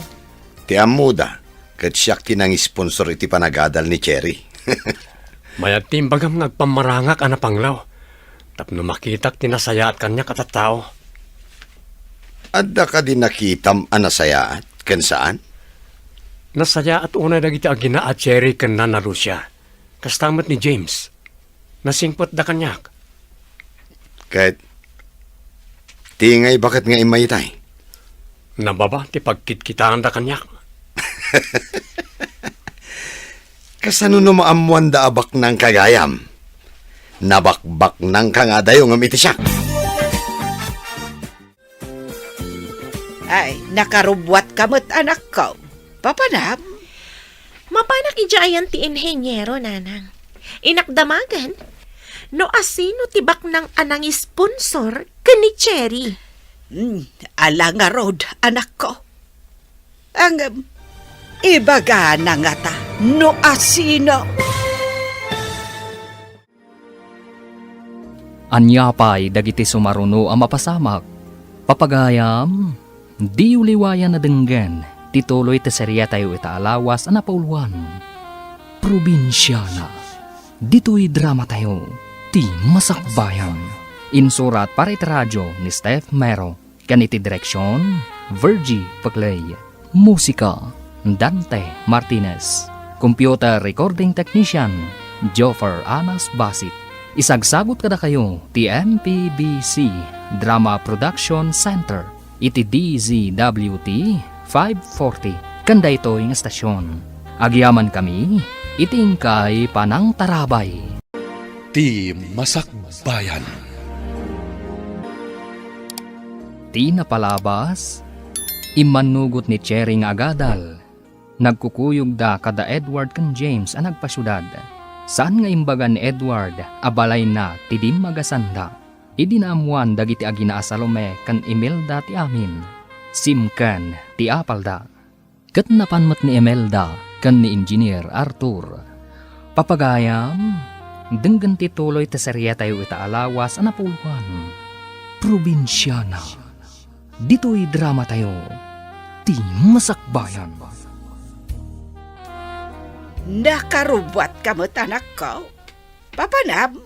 Ti ammoda, ket siak ti nangisponsor iti panagadal ni Cherry. Mayat ti imbagam nga agpammarangak a napanglaw tapno makitak ti nasayaat kaniak a tattao. Adda kadi nakitam a nasayaat ken saan? Nasayaat unay dagiti agina a Cherry ken Nana Lucia. Kasta met ni James. Nasingpetda kaniak. Ket ti ngay baket nga immayatay? Nababa ti pagkitkitaanda kaniak. Kasano no maammoanda a baknang ka gayam? Nabakbaknang ka nga adayo ngem iti siak. Ay, nakarubbuatka met, anakko. Papanam? Mapanak idiay ayan ti inheniero, nanang. Inakdamagan no asino ti baknang a nangisponsor ken ni Cherry. Hmm, ala ngarud, anakko. Ngem, ibagana ngata no asino. Ania pay dagiti sumaruno a mapasamak? Papagayam, diyo liwayan a denggen ti tuloy ti seriatayo ita a lawas a napauluan. Probinsiana. Ditoy dramatayo, Ti Masakbayan. Insurat para iti radio ni Steph Mero. Ken iti direksion, Virgie Paclay. Musika, Dante Martinez. Computer recording technician, Joffer Anas Basit. Isagsagut kadakayo ti M P B C Drama Production Center iti D Z W T five forty ken daytoy nga estasion. Agyamankami iti inkay panangtarabay. Ti Masakbayan. Ti napalabas, immannugot ni Cherry nga agadal. Nagkukuyogda kada Edward ken James a nagpasiudad. Saan nga imbaga ni Edward a balayna ti dimmagasanda. Idi naammoan dagiti agina a Salome ken Imelda ti amin, simken ti apalda. Ket napan met ni Imelda ken ni Engineer Arthur. Papagayam, denggen ti tuloy ti seriatayo ita a lawas a napauluan. Probinsiana. Ditoy dramatayo, Ti Masakbayan. Nakarubbuatka met, anakko. Papanam?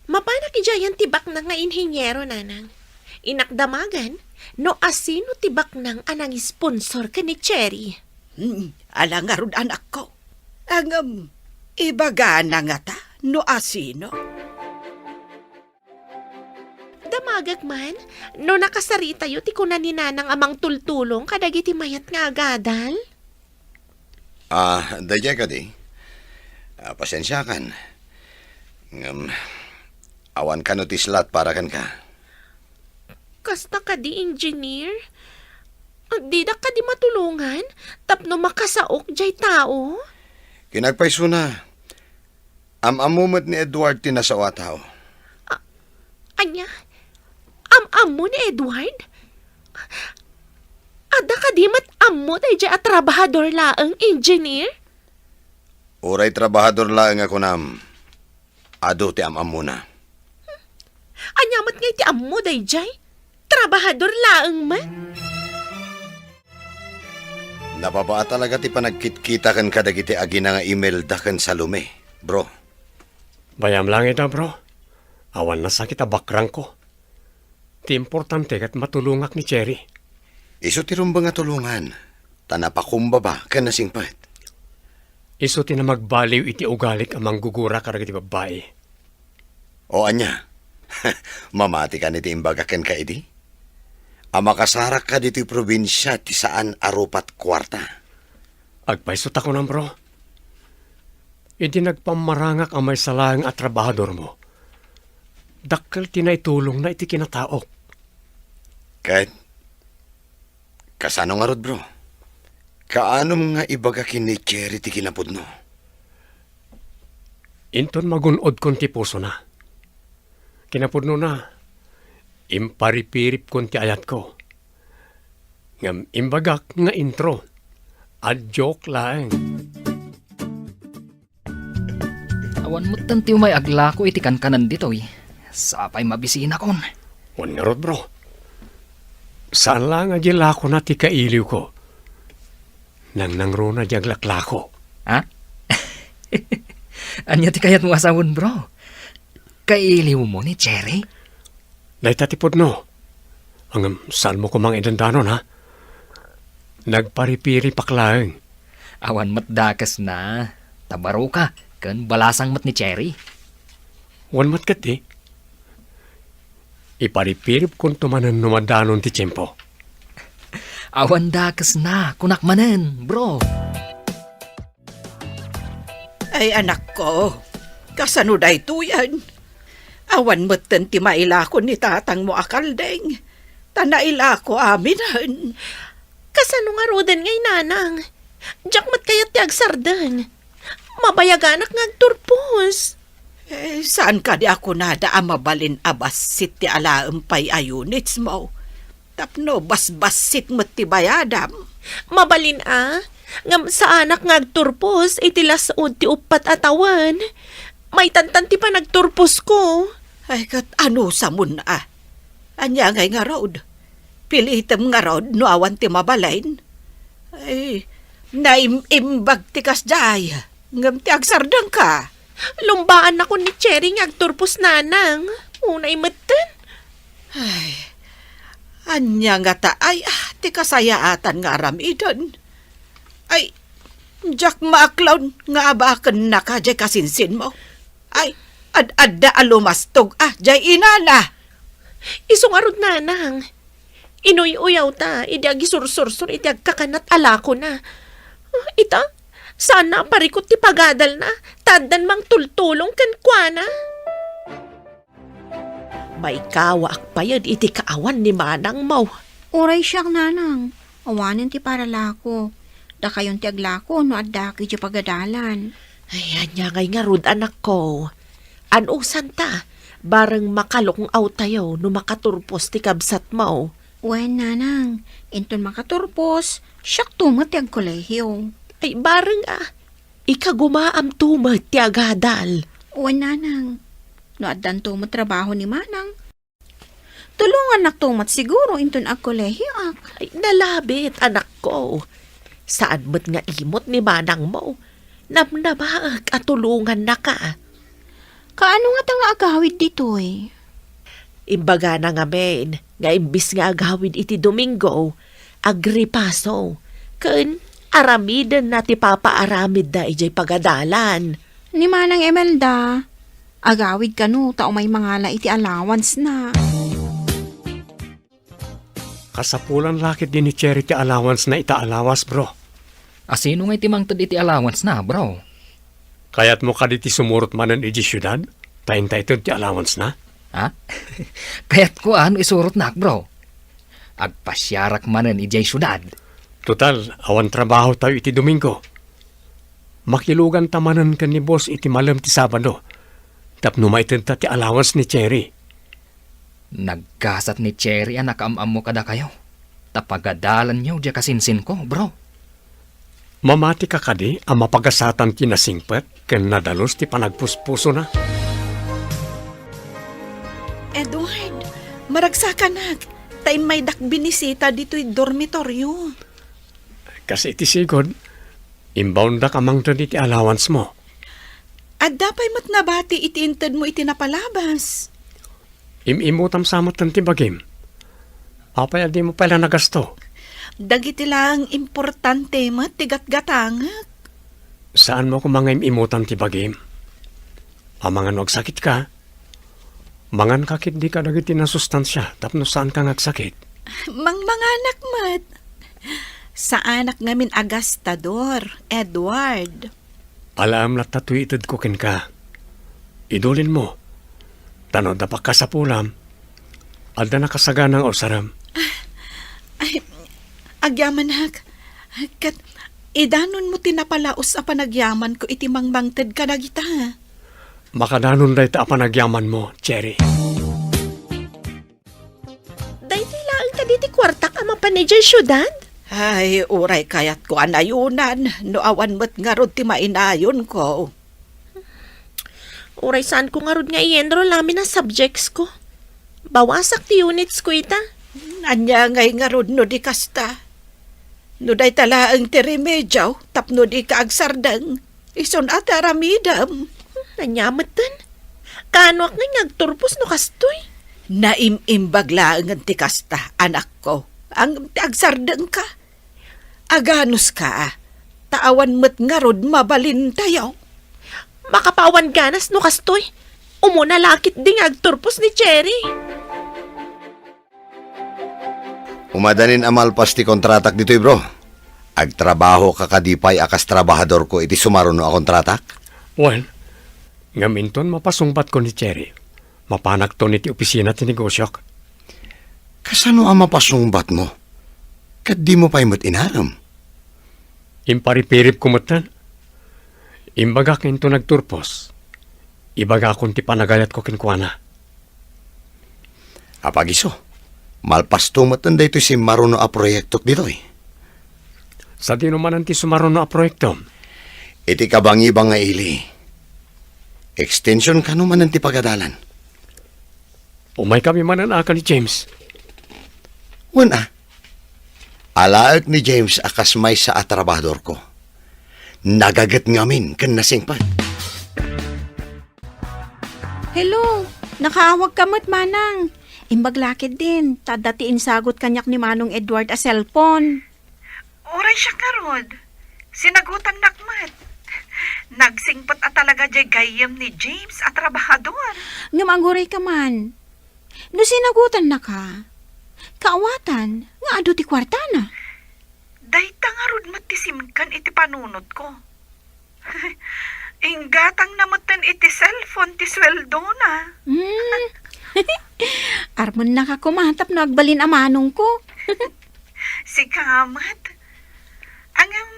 Mapanak idiay ayan ti baknang nga inheniero, nanang. Inakdamagan no asino ti baknang a nangisponsor ken ni Cherry. Hmm, ala ngarud, anakko. Ngem, ibagana ngata no asino. Damagek man no nakasaritayo ti kuna ni nanang a mangtultulong kadagiti mayat nga agadal. Ah, daydiay kadi? Ah, pasensiakan. Ngem, awan kano ti slot para kenka. Kasta kadi, Engineer? Didak kadi matulongan tapno makasaok diay tao? Kinapayso na. Am-ammo met ni Edward ti nasao a tao. A-, ania? Am-ammo ni Edward? Adda kadi met ammo daydiay a trabahador laeng, Engineer? Uray trabahador laeng a kunam, adu ti am-ammona. Ania met ngay ti ammo daydiay? Trabahador laeng met? Nababa talaga ti panagkitkita ken kadagiti agina nga Imelda ken Salome, bro. Bayam lang ita, bro. Awan nasakit a background ko. Ti importante ket matulongak ni Cherry. Isu ti rumbeng a tulongan, ta napakumbaba ken nasingpet. Isu ti namagbaliw iti ugalik a manggugura kadagiti babbai. O ania? Mamati kadi ti imbagak kenka idi? A makasarak ka ditoy probinsia ti saan a rupat kuarta. Agpayso ta kunam, bro. Idi nagpammarangak a maysa laeng a trabahadormo, dakkel ti naitulongna iti kinataok. Ket kasano ngarud, bro? Kaanom nga ibaga ken ni Cherry ti kinapudno? Inton magun-odkon ti pusona. Kinapudnona, imparipiripkon ti ayatko. Ngem imbagak nga intro. A joke laeng. Awan metten ti umay aglako iti kankanan ditoy. Sapay mabisinakon. Wen ngarud, bro. Saan laeng a di lakona ti kailiwko. Nangnangruna di aglaklako. Ha? Ania ti kayatmo a sawen, bro? Kailiwmo ni Cherry? Dayta ti pudno. Ngem saanmo koma nga idandanon, ha? Nagparipiripak laeng. Awan met dakesna. Ta baroka ken balasang met ni Cherry. Wen met ketdi. Iparipiripkonto manen no madanon ti tiempo. Awan dakesna, kunak manen, bro. Ay, anakko, kasano daytoyen? Awan metten ti mailako ni tatangmo a kalding, ta nailako aminen. Kasano ngaruden ngay, nanang? Diak met kayat ti agsardeng. Mabayaganak nga agturpos. Eh, saan kadi a kunada a mabalin a bassit ti alaem pay a units mo? Tapno basbassit met ti bayadam. Mabalin a, ngem saanak nga agturpos iti las-ud ti uppat a tawen. Maitantan ti panagturposko. Ay, ket anusamon a? Ania ngay ngarud? Pilitem ngarud no awan ti mabalin? Ay, naim-imbag ti kasdiay, ngem ti agsardengka. Lumbaannakon ni Cherry nga agturpos, nanang. Unay metten. Ay, ania ngata ay, ah, ti kasayaatan nga aramiden? Ay, diak maaklon nga abakennaka diay kasinsinmo. Ay, ad-adda a lumastog, ah, diay inana. Isu ngarud, nanang. Inuy-uyawta idi agisursursor iti agkakanat a lakona. Ah, ita, saanna a parikut ti pagadalna, ta addan mangtultulong kenkuana. Maikawaak payen iti kaawan ni manangmo. Uray siak, nanang. Awanen ti paralako. Dakayon ti aglako no addak idiay pagadalan. Ay, ania ngay ngarud, anakko? Anusanta, bareng makalung-awtayo no makaturpos ti kabsatmo. Wen, nanang, inton makaturpos, siakto met ti agkolehio. Ay, bareng a, ikagumaamto met ti agadal. Wen, nanang, no addanto met trabaho ni manang, tulongannakto met siguro inton agkolehioak. Ay, nalabit, anakko. Saan met nga imot ni manangmo. Namnamaek a tulongannaka. Kaano ngata nga agawid ditoy? Imbagana ngamin nga imbis nga agawid iti Domingo, agripaso, ken aramidenna ti papaaramidda idiay pagadalan. Ni Manang Imelda, agawid kano ta umay mangala iti allowance-na. Kasapulan la ketdi ni Cherry ti allowance-na ita a lawas, bro. A, sino ngay ti mangted iti allowance-na, bro? Kayatmo kadi ti sumurot manen idiay siudad ta inta ited ti allowance-na? Ha? Kayatko a no isurotnak, bro. Agpasiarak manen idiay siudad. Total, awan trabahotayo iti Domingo. Makiluganta manen ken ni boss iti malem ti Sabado tapno maitedta ti allowance ni Cherry. Naggasat ni Cherry a nakaam-ammo kadakayo, ta pagadalanyo diay kasinsinko, bro. Mamatika kadi a mapagasatan ti nasingpet ken nadalus ti panagpuspusona? Edward, maragsakanak, ta immaydak binisita ditoy dormitoryo. Kas iti sigud, imbaondak a mangted iti allowance-mo. Adda pay met nabati iti intedmo iti napalabas. Im-imutam sa metten ti bagim. Apay a dimo pay la nagasto? Dagiti laeng importante met ti gatgatangek. Saanmo koma nga im-imutam ti bagim? Amangan no agsakitka, manganka ketdi kadagiti nasustansia tapno saanka nga agsakit. Mangmanganak met. Saanak ngamin a gastador, Edward. Alaem latta toy itedko kenka. Idulinmo, ta no adda pakasapulam, adda nakasagana nga usarem. Ay, agyamanak. Ket idanonmo ti napalaus a panagyamanko iti mangmangted kadagita. Makadanon dayta a panagyamanmo, Cherry. Daytoy laeng kadi ti kuartak a mapan idiay siudad? Ay, uray kayatko a nayonan no awan met ngarud ti mainayonko. Uray saanko ngarud nga i-enroll amin a subjectsko. Bawasak ti unitsko ita. Ania ngay ngarud no di kasta? No dayta laeng ti remedio tapno dika agsardeng, isun a ti aramidem. Ania metten? Kaanoak ngay nga agturpos no kastoy? Naim-imbag laengen ti kasta, anakko. Ngem ti agsardengka, aganuska, ta awan met ngarud mabalintayo. Makapaawan ganas no kastoy. Umuna la ketdi nga agturpos ni Cherry. Umadanin a malpas ti kontratak ditoy, bro. Agtrabahoka kadi pay a kas trabahadorko iti sumaruno a kontratak? Wen, ngem inton mapasungbatko ni Cherry, mapanakton iti opisina ti negosiok. Kasano a mapasungbatmo? Ket dimo pay met inarem? Imparipiripko metten. Imbagak inton agturpos, ibagakon ti panagayatko kenkuana. Apagiso, malpasto metten daytoy simmaruno a proyektok ditoy. Sadino manen ti sumaruno a proyektom? Iti kabangibang nga ili. Extension kano manen ti pagadalan? Umaykami manen a ken ni James. Wen a. Alaek ni James a kas maysa a trabahadorko. Nagaget ngamin ken nasingpet. Hello, nakaawagka met, Manang. Imbag la ketdin, ta adda ti insagut kaniak ni Manong Edward a cellphone. Uray siak ngarud, sinagutannak met. Nagsingpet a talaga diay gayyem ni James a trabahador. Ngem agurayka man. No sinagutannaka, kaawatan nga adu ti kuartana. Dayta ngarud met ti simken iti panunotko. Inggatangna metten iti cellphone ti sueldona. Hmm. Armennaka koma tapno agbalin a manongko. Sika met. Ngem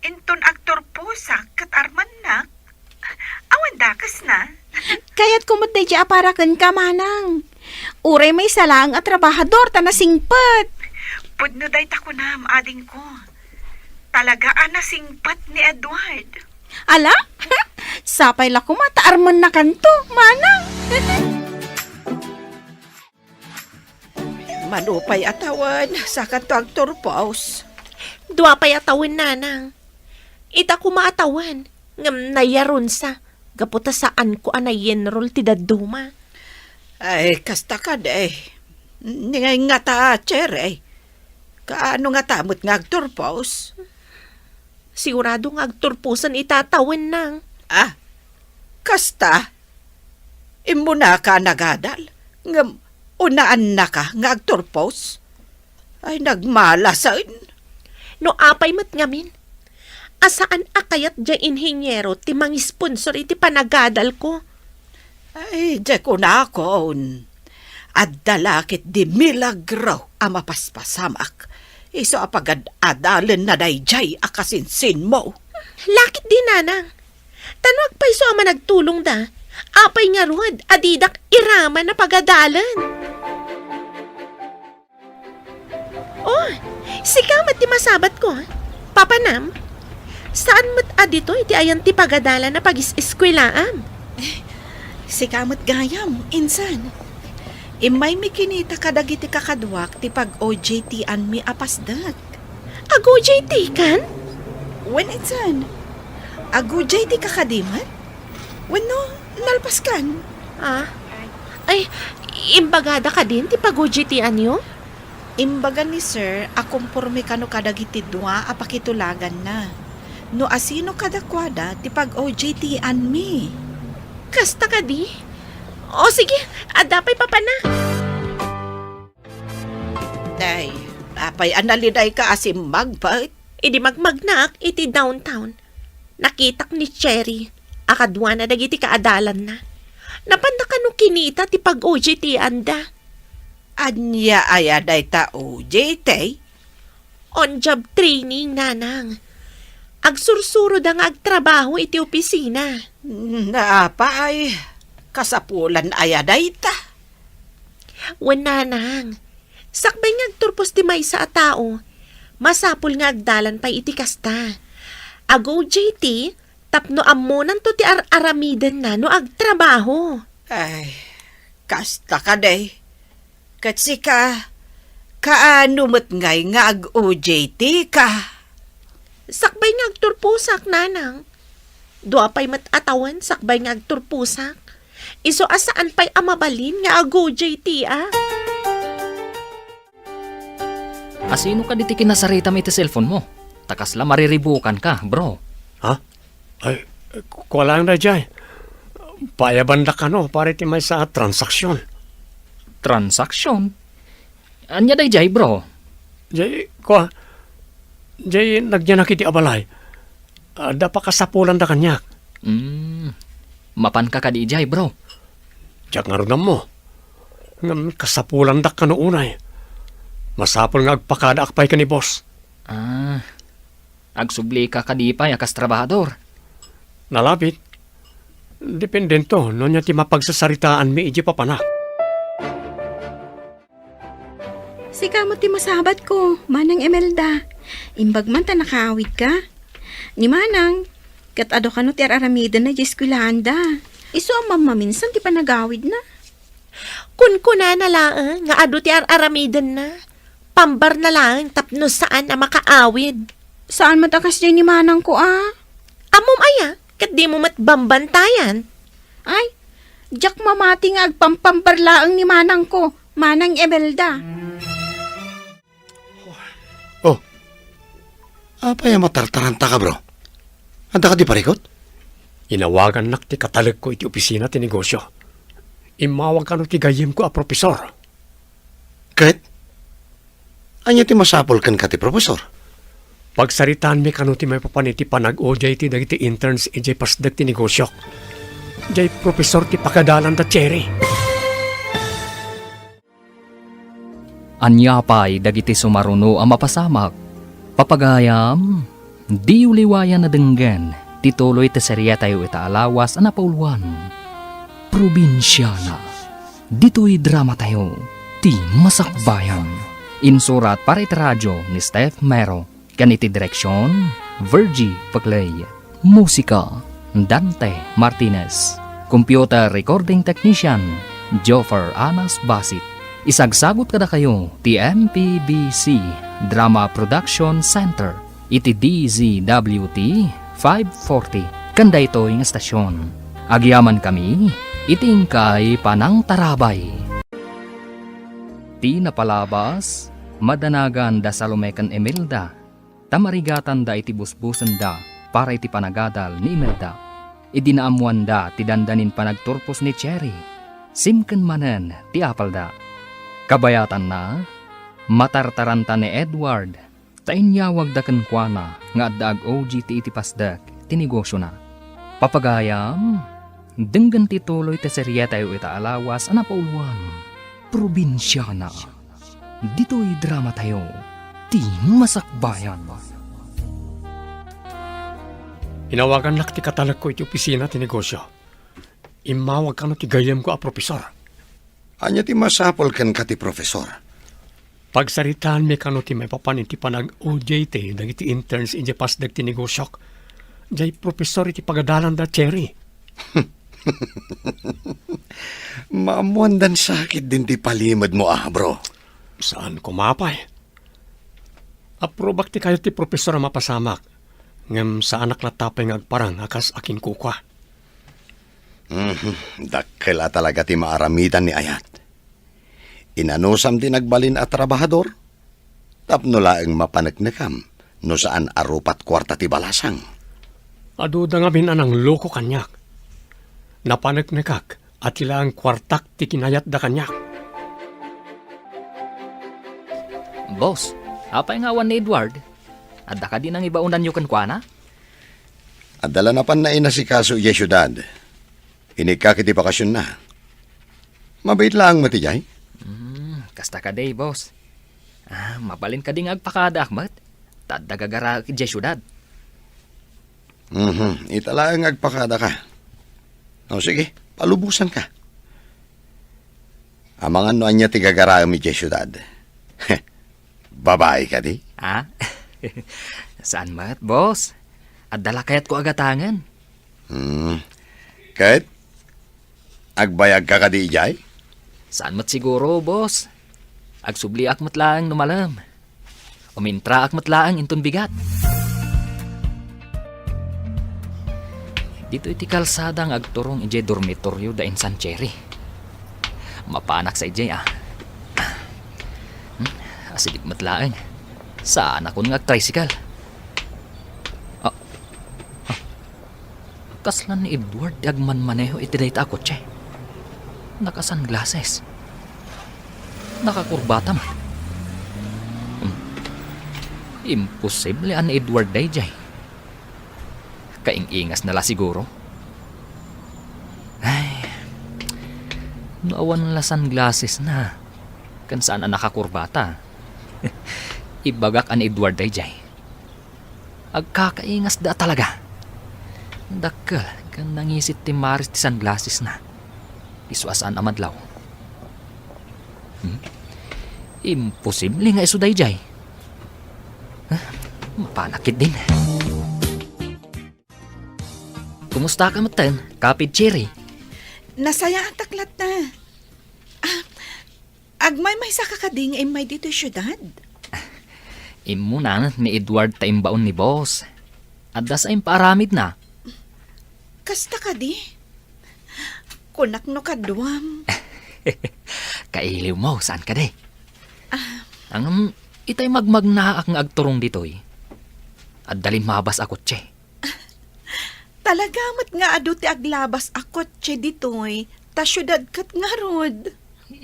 inton agturposak ket armennak, awan dakesna. Kayatko met daydiay a para kenka, Manang. Uray maysa laeng a trabahador ta nasingpet. Pudno dayta kunam, adingko. Talaga a nasingpet ni Edward. Ala? Sapay la koma ta armennakanto, Manang. Mano pay a tawen, sakanto agturpos. Dua pay a tawen, Nanang. Ita koma a tawen, ngem nayarunsa, gapu ta saanko a nayenrol ti dadduma. Ay, kasta kadi. Ni ngata, Cherry. Kaano ngata met nga agturpos? Sigurado nga agturposen ita a tawen, Nang. Ah, kasta? Immunaka a nagadal, ngem unaannaka nga agturpos? Ay, nagmalasen! No apay met ngamin, a saan a kayat diay inhiniero ti mangisponsor iti panagadalko? Ay, diay kunakon, adda la ketdi milagro a mapaspasamak, isu a pagad-adalenna daydiay a kasinsinmo. La ketdi, Nanang. Ta no agpayso a managtulongda, apay ngarud a didak iraman a pagadalen? Oh, sika met ti masabatko, Papanam. Saan met a ditoy ti ayan ti pagadalan a pagis-eskuelaam? Sika met gayam, insan. Immaymi kinita kadagiti kakaduak ti pag-O J T-anmi a pasdek. Ag-O J T kan? Wen, insan. Ag-O J T ka kadi met? Wenno, nalpaskan? Ah? Ay, imbagada kadin ti pag-O J T-anyo? Imbaga ni Sir a komporme kano kadagiti dua a pakitulaganna. No asino kadakuada ti pag-O J T-anmi. Kasta kadi? O sige, adda pay, Papana. Ay, apay a nalidayka a simmagpet? Idi magmagnaak iti downtown, nakitak ni Cherry a kaduana dagiti kaadalanna. Napanda kano kinita ti pag-O J T-anda. Ania aya dayta O J T? On-job training, Nanang. Agsursuroda nga agtrabaho iti opisina. Naapay, kasapulan aya dayta? Wen, Nanang. Sakbay nga agturpos ti maysa a tao, masapul nga agdalan pay iti kasta. Ag-O J T, tapno ammonanto ti ar-aramidenna no agtrabaho. Ay, kasta kadi. Ket sika, kaano met ngay nga ag-O J T ka? Sakbay nga agturposak, nanang. Dua pay met a tawen sakbay nga agturposak. Isu a saan pay a mabalin nga ag-O J T, a? Asino kadi ti kinasaritam iti cellphone mo? Ta kasla mariribukanka, bro. Ha? Ay, ku-, kua laeng daydiay. Paayabandak kano para iti maysa a transaksyon. Transaksyon? Ania daydiay, bro? Jay, kua, jay nagyanak iti abalay. Adda pakasapulanda kaniak. Hmm. Mapanka kadi idiay, bro? Diak ngarud ammo. Ngem kasapulandak kano unay. Masapul nga agpakadaak pay ken ni boss. Ah, agsublika kadi pay a kas trabahador? Nalabit. Dependento no ania ti mapagsasaritaanmi idiay papanak. Sika met ti masabatko, Manang Imelda. Imbag man ta nakaawidka. Ni Manang, ket adu kano ti ar-aramidenna idiay eskuelaanda. Isu a mammaminsan ti panagawidna. Kunkunana laeng nga adu ti ar-aramidenna. Pambarna laeng tapno saan a makaawid. Saan met a kasdiay ni manangko a? Ammom aya, ket dimo met bambantayan. Ay, diak mamati nga agpampambar laeng ni manangko, Manang Imelda. Oh, apay a matartarantaka, bro? Adda kadi parikut? Inawagannak ti katalekko iti opisina ti negosio. Immawag kano ti gayyemko a profesor. Ket? Ania ti masapul kenka ti profesor? Pagsaritaanmi kano ti maipapan iti panag-O J T dagiti interns idiay pasdek ti negosiok. Diay profesor ti pakadalanda, Cherry. Ania pay dagiti sumaruno a mapasamak? Papagayam, diyo liwayan a denggen ti tuloy ti serietayo ita a lawas a napauluan, Probinsiana. Ditoy dramatayo, ti Masakbayan. Insurat para iti radio ni Steph Mero. Ken iti direksion, Virgie Paclay. Musika, Dante Martinez. Computer recording technician, Joffer Anas Basit. Isagsagut kadakayo ti M P B C Drama Production Center iti D Z W T five forty ken daytoy nga estasion. Agyamankami iti inkay panangtarabay. Ti napalabas, madanagan da Salome ken Imelda, ta marigatanda iti busbusenda para iti panagadal ni Imelda. Idi naammoanda ti dandanin panagturpos ni Cherry, simken manen ti apalda. Kabayatanna, matartaranta ni Edward, ta inyawagda kenkuana nga adda ag-O J T iti pasdek ti negosiona. Papagayam, denggen ti tuloy ti serietayo ita a lawas a napauluan, Probinsiana. Ditoy dramatayo, ti Masakbayan. Inawagannak ti katalekko iti opisina ti negosio. Immawag kano ti gayyemko a profesor. Ania ti masapul kenka ti profesor? Pagsaritaanmi kano ti maipapan iti panag-O J T dagiti interns idiay pasdek ti negosiok. Diay profesor iti pagadalanda, Cherry. Maammoandan sa ketdin ti palimedmo, a, bro. Saan koma pay. Aprobak ti kayat ti profesor a mapasamak, ngem saanak latta pay nga agparang a kas a kinkukua. Mhm, dakkel a talaga ti maaramidan ni ayat. Inanusam ti nagbalin a trabahador, tapno laeng mapaneknekam no saan a rupat kuarta ti balasang. Aduda ngamin a nangloko kaniak. Napaneknekak a ti laeng kuartak ti kinayatda kaniak. Boss, apay nga awan ni Edward? Adda kadi nangibaonanyo kenkuana? Adda la napanna inasikaso idiay siudad. Inikkak iti bakasionna. Mabiit laeng met idiay. Hmm, kasta kadi, boss. Ah, mabalin kadi nga agpakadaak met? Ta adda gagaraek idiay siudad. Mhm, ita laeng nga agpakadaka. O, sige, palubosanka. Amangan no ania ti gagaraem idiay siudad. Babai kadi? Ah? Saan met, boss? Adda la kayatko a gatangen. Hmm. Ket, agbayagka kadi idiay? Saan met siguro, boss. Agsubliak met laeng no malem. Umintraak met laeng inton bigat. Ditoy ti kalsada nga agturong idiay dormitoryo da insan Cherry. Mapanak sa idiay, ah. Hmm, asideg met laeng. Saanakon nga agtricycle. Ah, ah. Kasla ni Edward ti agmanmaneho iti dayta a kotse. Naka-sunglasses. Nakakurbata man. Hmm. Imposible a ni Edward daydiay. Kaing-ingasna la siguro. Ay, no awan la sunglassesna, ken saan a nakakurbata, ibagak a ni Edward daydiay. Agkakaingasda talaga. Dakkel ken nangisit ti maris ti sunglassesna. Isu a saan a madlaw. Hmm? Imposible nga isu daydiay. Ah, mapanak ketdin. Kumustaka metten, Kapid Cherry? Nasayaatak latta. Ah, agmaymaysaka kadi nga immay ditoy siudad? Immuna ni Edward ta imbaon ni boss. Adda sa impaaramidna. Kasta kadi? Kunak no kaduam. Kailiwmo, saan kadi? Ah. Ngem, itay magmagnaak nga agturong ditoy, adda limmabas a kotse. Talaga met nga adu ti aglabas a kotse ditoy, ta siudad ket ngarud.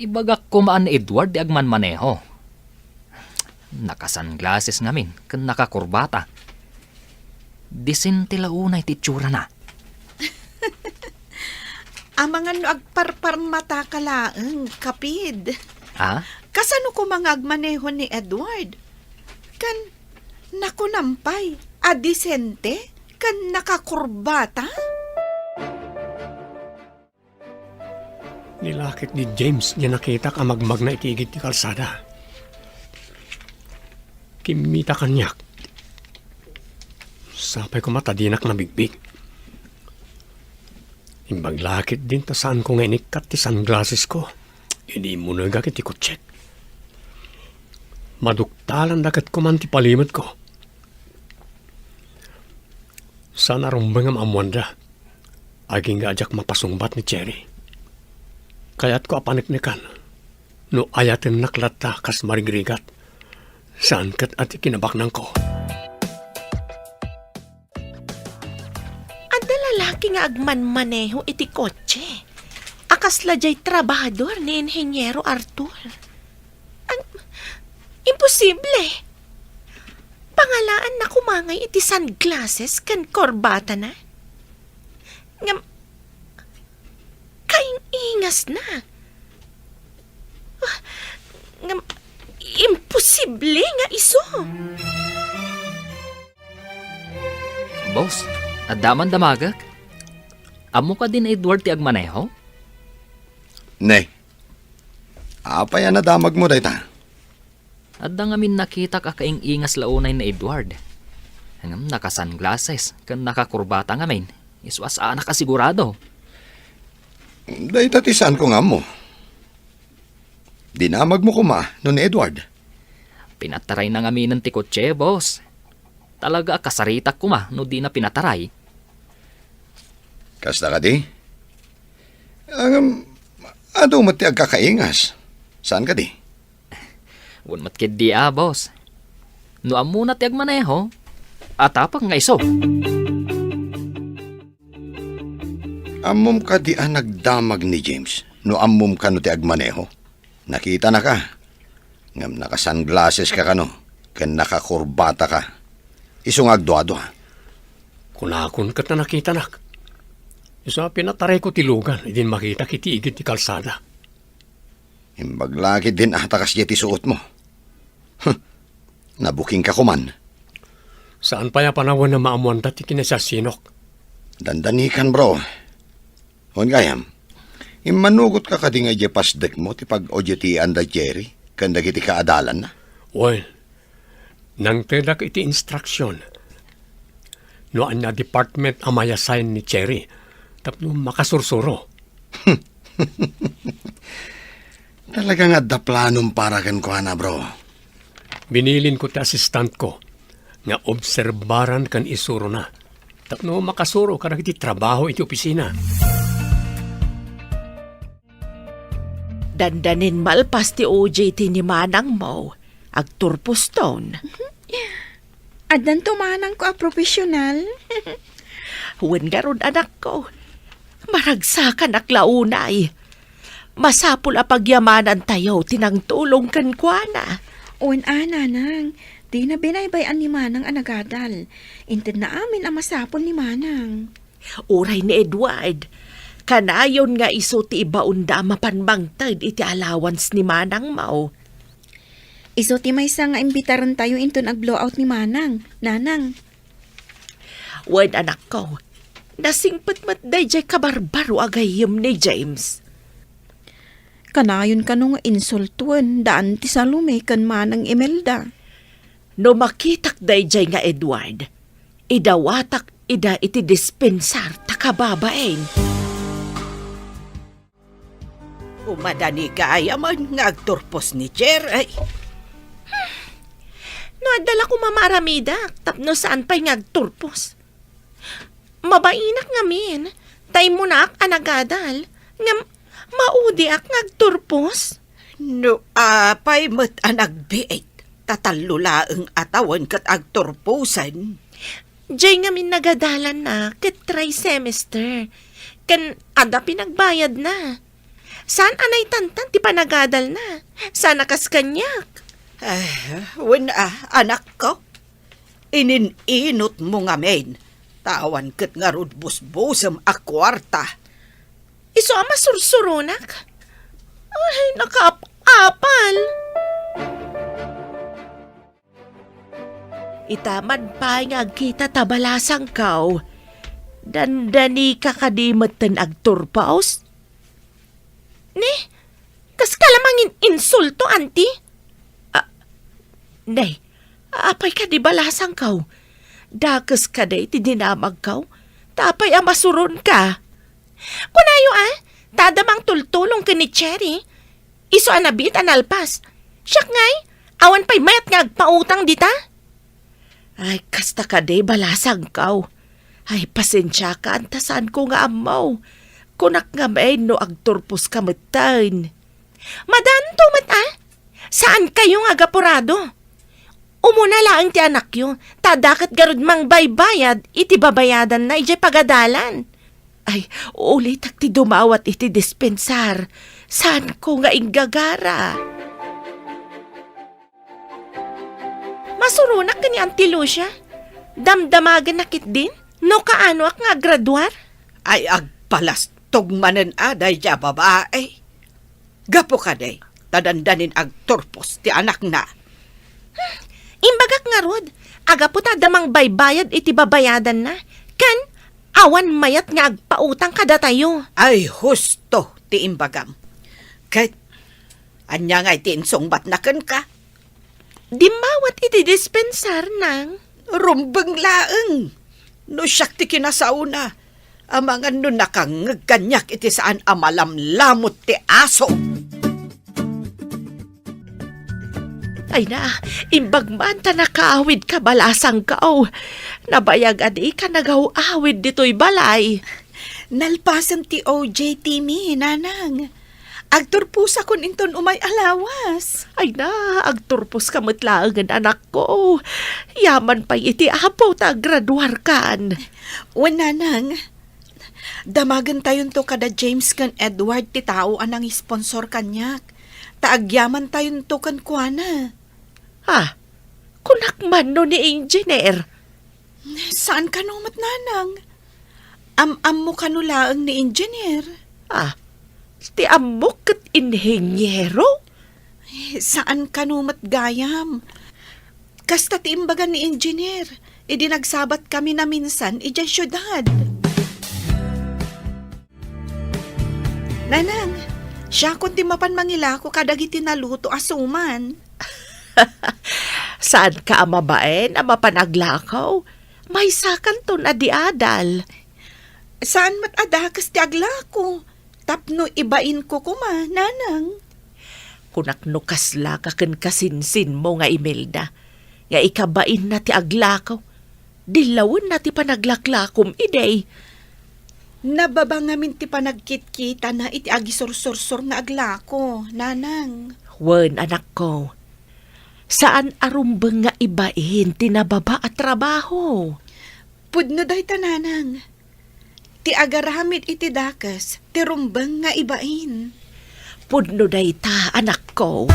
Ibagak koma a ni Edward ti agmanmaneho. Naka-sunglasses ngamin ken nakakurbata. Disente la unay ti itsurana. Amangan no agparparmataka laeng, Kapid. Ha? Kasano koma nga agmaneho ni Edward? Ken nakunam pay a disente ken nakakurbata? Nilakek ni James diay nakitak a magmagna iti igid ti kalsada. Kimmita kaniak. Sapay koma ta dinak nabigbig. Imbag la ketdin ta saanko nga inikkat ti sunglassesko idi immunegak iti kotsek. Maduktalanda ket koman ti palimetko. Saan a rumbeng nga maammoanda. Agingga a diak mapasungbat ni Cherry. Kayatko a paneknekan no ayatennak latta kas marigrigat. Saan ket a ti kinabaknangko. Adda lalaki nga agmanmaneho iti kotse a kasla diay trabahador ni Inheniero Arthur. Ang, imposible! Pangalaanna koma ngay iti sunglasses ken korbatana. Ngem, kaing-ingasna. Ah, ngem, imposible nga isu. Boss, adda man damagek? Ammo kadi ni Edward ti agmaneho? Ne. Apay a nadamagmo dayta? Adda ngamin nakitak a kaing-ingas la unay ni Edward. Ngem naka-sunglasses ken nakakurbata ngamin, isu a saanak a sigurado. Dayta ti saanko nga ammo. Dinamagmo koma no ni Edward? Pinatarayna ngaminen ti kotse, boss. Talaga a kasaritak koma no dina pinataray. Kasta kadi? Ngem, adu met ti agkakaingas. Saan kadi? Wen met ketdi a, boss. No ammona ti agmaneho, atapak nga isu. Ammom kadi a nagdamag ni James no ammom kano ti agmaneho? Nakitanaka. Ngem naka-sunglasses ka kano, ken nakakurbata ka. Isu nga agduadua. Kunakon ket a nakitanak. Isu a pinatarayko ti lugan idin makitak iti igid ti kalsada. Imbag la ketdin a ta kasdiay ti suotmo. Huh, nabukingka koman. Saan pay a panawen a maammoanda ti kinasiasinok. Dandanikan, bro. Wen gayam, immanugotka kadi nga idiay pasdekmo ti pag-o-dutyan da Jerry ken dagiti kaadalanna? Wen, nangtedak iti instruksion. no ania department a mai-assign ni Cherry tapno makasursuro. Talaga nga adda planom para kenkuana, bro. Binilinko ti assistantko nga obserbaran ken isurona tapno makasuro kadagiti trabaho iti opisina. Dandanin malpas ti O J T ni manangmo, agturposton. Addanto manangko a profesional. Wen ngarud, anakko, maragsakanak la unay. Masapul a pagyamanantayo ti nangtulong kenkuana. Wen a, nanang, dina binaybay-an ni manang a nagadal. Intedna amin a masapul ni manang. Uray ni Edward, kanayon nga isu ti ibaonda a mapan mangted iti allowance ni manangmo. Isu ti maysa nga imbitarentayo inton ag-blowout ni manang, nanang. Wen, anakko, nasingpet met daydiay kabarbaro a gayyem ni James. Kanayon kano nga insultoen daan ti Salome ken manang Imelda. No makitak daydiay nga Edward, idawatak ida iti dispensar ta kababain. Umadani gayam nga agturpos ni Cherry. No adda la koma maaramidak tapno saan pay nga agturpos. Mabainak ngamin, ta immunaak a nagadal, ngem maudiak nga agturpos. No apay met a nagbiit, ta tallo laeng a tawen ket agturposen. Jay ngamin nagadalanna ket try semester, ken adda pinagbayadna. Saan a naitantan ti panagadalna? Saan a kas kaniak? Eh, wen a, anakko. Inin-inotmo ngamin, ta awan ket ngarud busbusem a kuarta. Isu a masursuronak? Ay, nakaap-apal! Ita man pay nga agkita ta balasangko, dandanika kadi metten agturpos? Ni, kas ka la mangin-insulto, anti? Ah, nay, apay kadi balasangko? Dakes kadi ti dinamagko? Ta apay a masuronka? Kunayo, a, ta adda mangtultulong ken ni Cherry. Isu a nabiit a nalpas. Siak ngay, awan pay mayat nga agpautang dita. Ay, kasta kadi balasangko. Ay, pasensiakan ta saanko nga ammo. Kunak ngamin no agturposka metten. Madanto met, a? Saankayo nga agapurado? Umuna laeng ti anakyo, ta adda ket garud mangbaybayad iti babayadanna idiay pagadalan. Ay, ulitek ti dumawat iti dispensar. Saanko nga inggagara. Masuronak ken ni Auntie Lucia. Damdamagenna ketdin no kaanoak nga aggraduar. Ay, agpalastog manen a daydiay a babai. Gapu kadi, ta dandanin agturpos ti anakna. Hmm, imbagak ngarud, agapu ta adda mangbaybayad iti babayadanna, ken awan mayat nga agpautang kadatayo. Ay, husto ti imbagam. Ket ania ngay ti insungbatna kenka? Dimmawat iti dispensar, nang. Rumbeng laeng. No siak ti kinasaona, amangan no nakangngeg kaniak iti saan a malamlamut ti aso. Ay na, imbag man ta nakaawidka balasangko. Nabayag a dika nagaw-awid ditoy balay. Nalpasen ti O J T mi, nanang. Agturposakon inton umay a lawas. Ay na, agturposka met laengen, anakko. Yaman pay iti Apo ta aggraduarkan. Wen, nanang, damagentayonto kada James ken Edward ti tao a nangisponsor kaniak, ta agyamantayonto kenkuana. Ah, kunak man no ni Engineer. Saan kano met, nanang? Am-ammo kano laeng ni Engineer? Ah, ti ammok ket inhinyero? Eh, saan kano met gayam? Kasta ti imbaga ni Engineer, idi nagsabat kami naminsan idiay siudad. Nanang, siakon ti mapan mangilako kadagiti naluto a suman. Saanka a mabain a mapan aglako? Maysakanton a di adal. Saan met a dakes ti aglako, tapno ibainko koma, nanang. Kunak no kasla ka ken kasinsinmo nga Imelda, nga ikabainna ti aglako, dillawenna ti panaglaklakom idi. Nababa ngamin ti panagkitkitana iti agisursursor nga aglako, nanang. Wen, anakko, saan a rumbeng nga ibain ti nababa a trabaho. Pudno dayta, nanang. Ti agaramid iti dakes, ti rumbeng nga ibain. Pudno dayta, anakko.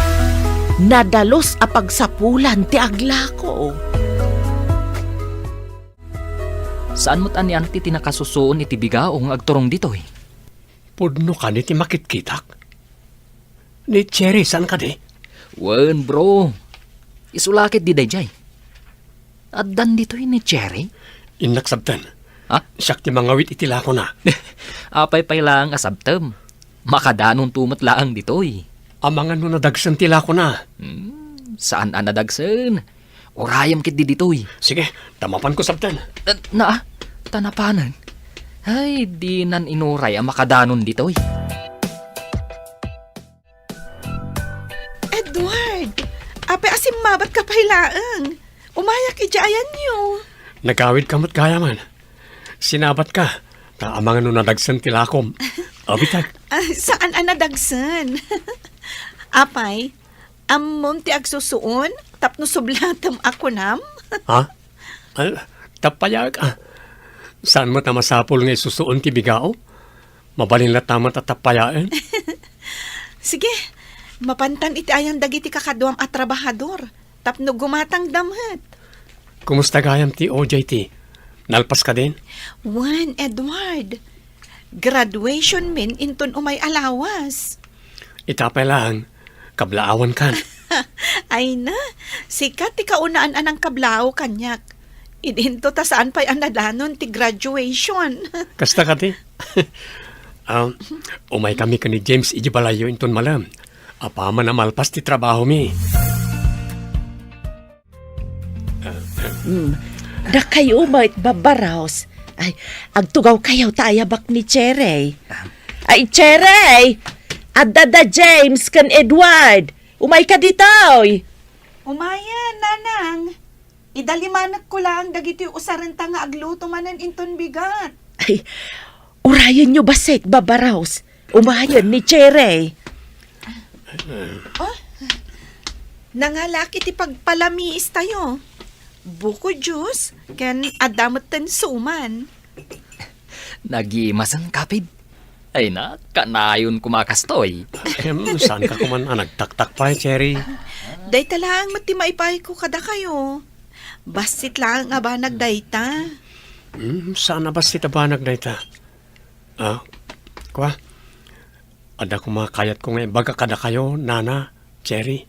Nadalus a pagsapulan ti aglako. Saan met anian ti nakasusuon iti bigao nga agturong ditoy? Pudno kadi ti makitkitak? Ni Cherry, saan kadi? Wen, bro. Isu la ketdi daydiay. Addan ditoy ni Cherry? Innak sabten. Ha? Siak ti mangawit iti lakona. Apay pay laeng a sabtem? Makadanonto met laeng ditoy. Amangan no nadagsen ti lakona. Hmm, saan a nadagsen. Urayem ketdi ditoy. Sige, ta mapanko sabten. Eh, naa, ta napanen. Ay, dinan inuray a makadanon ditoy. Edward! Apay a simmabatka pay laeng? Umayak idiay ayanyo. Nagawidka met gayamen. Sinabatka, ta amangan no nadagsen ti lakom. Abitek. Ah, saan a nadagsen? Apay, ammom ti agsusuon tapno sublatem a kunam? Ha? Ay, tappayak, ah. Saan met a masapul nga isusuon ti bigao? Mabalin latta met a tappayaen. Sige, mapantan iti ayan dagiti kakaduam a trabahador tapno gumatangda met. Kumusta gayam ti O J T? Nalpas kadin? Wen, Edward. Graduation min inton umay a lawas. Ita pay laeng, kablaawankan. Ay na, sika ti kaunaan a nangkablaaw kaniak. Idinto ta saan pay a nadanon ti graduation. Kasta kadi? Ah, umay kami ken ni James iti balayyo inton malem. Apaman a malpas ti trabahomi. Mm. Dakayo met, Babba Rose. Ay, agtugawkayo ta ayabak ni Cherry. Ay, Cherry! Adda da James ken Edward. Umayka ditoy. Umayen, nanang. Idalimanekko laeng dagiti usarenta nga agluto manen inton bigat. Ay, urayenyo bassit, Babba Rose. Umayen ni Cherry. Oh, nangalak iti pagpalamiis tayo. Buko juice, ken adda metten suman. Nagimasen, kapid. Ay na, kanayon koma kastoy. Em, saan ka kuman a nagtaktak pay, Cherry? Dayta laeng met ti maipayko kadakayo. Bassit laeng a banag dayta. Hmm, saan a bassit a banag dayta? Ah, kua, adda koma kayatko nga ibaga kadakayo, Nana, Cherry.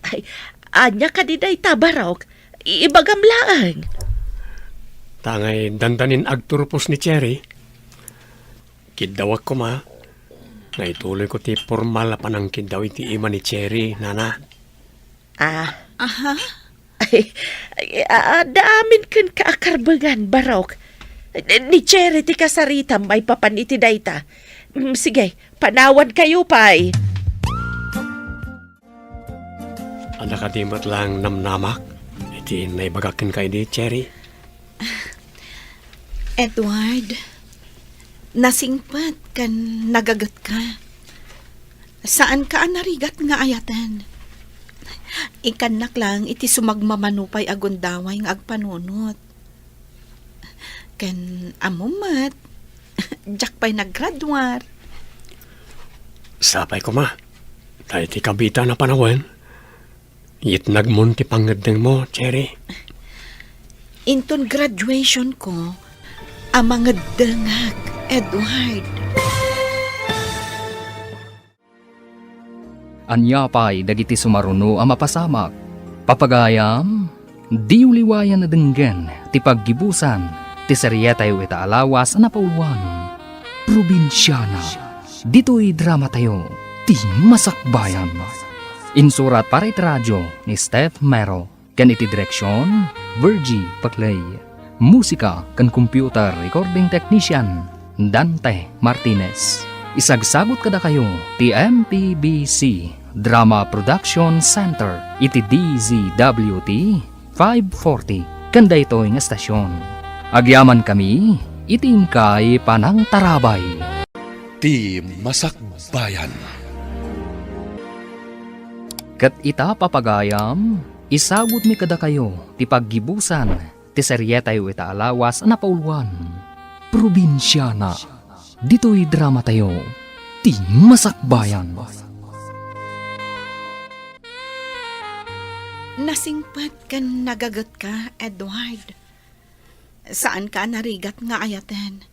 Ay, ania kadi dayta, Barok? I-, ibagam laeng. Ta ngay dandanin agturpos ni Cherry, kiddawak koma nga ituloyko ti pormal a panangkiddaw iti ima ni Cherry, Nana. Ah. Aha? Ay, ay, a-, adda amin kenka a karbengan, Barok. Ni Cherry ti kasaritam maipapan iti dayta. Mm, sige, panawankayo pay. Adda kadi met laeng namnamak iti naibagak kenka idi, Cherry? Edward, nasingpet ken nagagetka. Saanka a narigat nga ayaten. Ikannak laeng iti sumagmamano pay a gundaway nga agpanunot. Ken ammom met, diak pay naggraduar. Sapay koma, ta iti kabiitan a panawen, yitnagmon ti pangngeddengmo, Cherry. Inton graduation ko, a mangeddengak, Edward. Ania pay dagiti sumaruno a mapasamak? Papagayam, diyo liwayan a denggen ti paggibusan ti serietayo ita a lawas a napauluan, Probinsiana. Ditoy dramatayo, Ti Masakbayan. Insurat para iti radio ni Steph Mero ken iti direksion, Virgie Paclay. Musika ken computer recording technician, Dante Martinez. Isagsagut kadakayo ti M P B C Drama Production Center iti D Z W T five forty ken daytoy nga estasion. Agyamankami iti inkay panangtarabay. Ti Masakbayan. Ket ita, papagayam, isagutmi kadakayo ti paggibusan ti serietayo ita a lawas a napauluan, Probinsiana. Ditoy dramatayo, Ti Masakbayan. Nasingpet ken nagagetka, Edward. Saanka a narigat nga ayaten.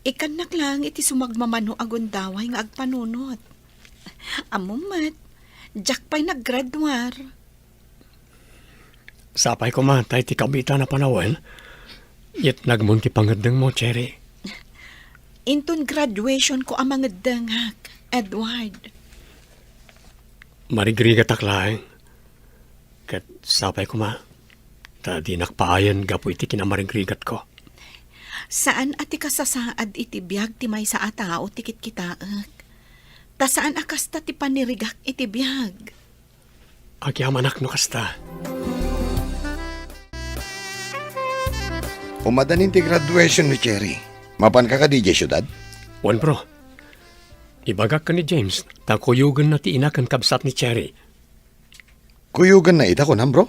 Ikkannak laeng iti sumagmamano a gundaway nga agpanunot. Ammom met, diak pay naggraduar. Sapay koma ta iti kabiitan a panawen, yetnagmon ti pangeddengmo, Cherry. Inton graduationko a mangeddengak, Edward. Marigrigatak laeng. Ket sapay koma, ta dinak paayen gapu iti kinamarigrigatko. Saan a ti kasasaad iti biag ti maysa a tao ti kitkitaek. Ta saan a kasta ti panirigak iti biag. Agyamanak no kasta. Umadanin ti graduation ni Cherry. Mapanka kadi idiay siudad? Wen, bro. Ibagak ken ni James, ta kuyogenna ti ina ken kabsat ni Cherry. Kuyogenna ida, kunam, bro?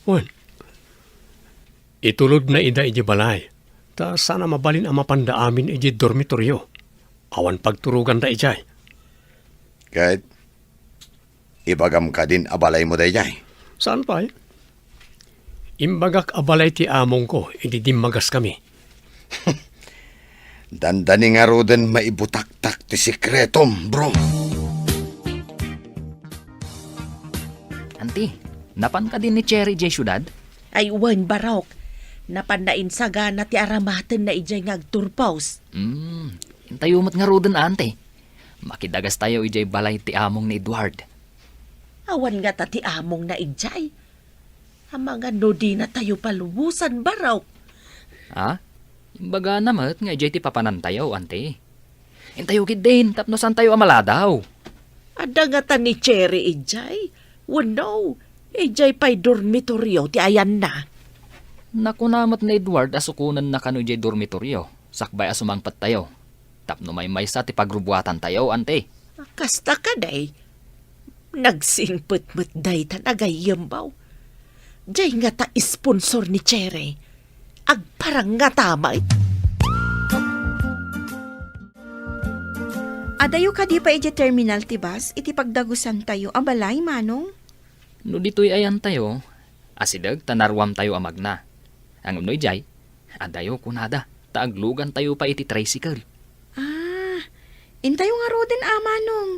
Wen. Itulodna ida idiay balay, ta saan a mabalin a mapanda amin idiay dormitorio. Awan pagturoganda idiay. Ket ibagam kadin a balaymo daydiay? Saan pay? Imbagak a balay ti amongko idi dimmagaskami. Dandani ngaruden maibutaktak ti sekretom, bro. Anti, napan kadi ni Cherry idiay siudad? Ay, wen, barok. Napanna insagana ti aramatenna idiay nga agturpos. Hmm, intayo met ngaruden, anti. Makidagastayo idiay balay ti among ni Edward. Awan ngata ti amongna idiay. Amangan no dinatayo palubosan, barok. Ha? Imbagana met nga idiay ti papanantayo, anti. Intayo ketdin tapno saantayo a maladaw. Adda ngata ni Cherry idiay? Wenno, idiay pay dormitorio ti ayanna? Nakuna met ni Edward a sukonenna kano idiay dormitorio, sakbay a sumangpettayo. Tapno maymaysa ti pagrubuatantayo, anti. Kasta kadi? Nagsingpet met dayta a gayyembaw. Diay ngata sponsor ni Cherry. Agparang ngata met. Adayo kadi pay idiay terminal ti bus iti pagdagusantayo a balay, Manong? No ditoy ayantayo, asideg ta naruamtayo a magna. Ngem no idiay, adayo kunada, ta aglugantayo pay iti tricycle. Ah, intayo ngaruden a, Manong.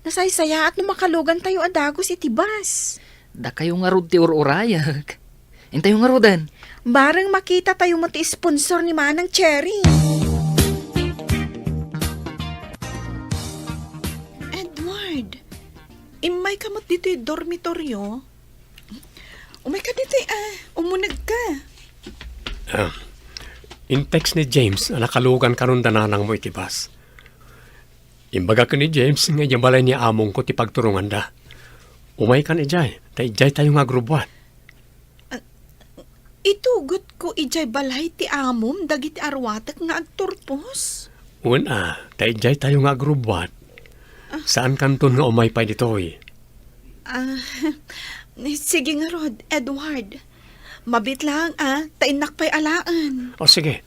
Nasaysayaat no makalugantayo a dagus iti bus. Dakayo ngarud ti ur-urayek. Intayo ngaruden. Bareng makitatayo met ti sponsor ni Manang Cherry. Edward, immayka met ditoy dormitorio? Umayka ditoy, ah, umunegka. Ah, in-text ni James a nakalugan kanon da nanangmo iti bus. Imbagak ken ni James nga idiay balay ni amongko ti pagturonganda. Umaykan idiay, ta idiaytayo nga agrubbuat. Ah, itugotko idiay balay ti amom dagiti aruatek nga agturpos? Wen a, ta idiaytayo nga agrubbuat. Ah. Saankanton nga umay pay ditoy. Ah, sige ngarud, Edward. Mabiit laeng a, ta innak pay alaen. O sige.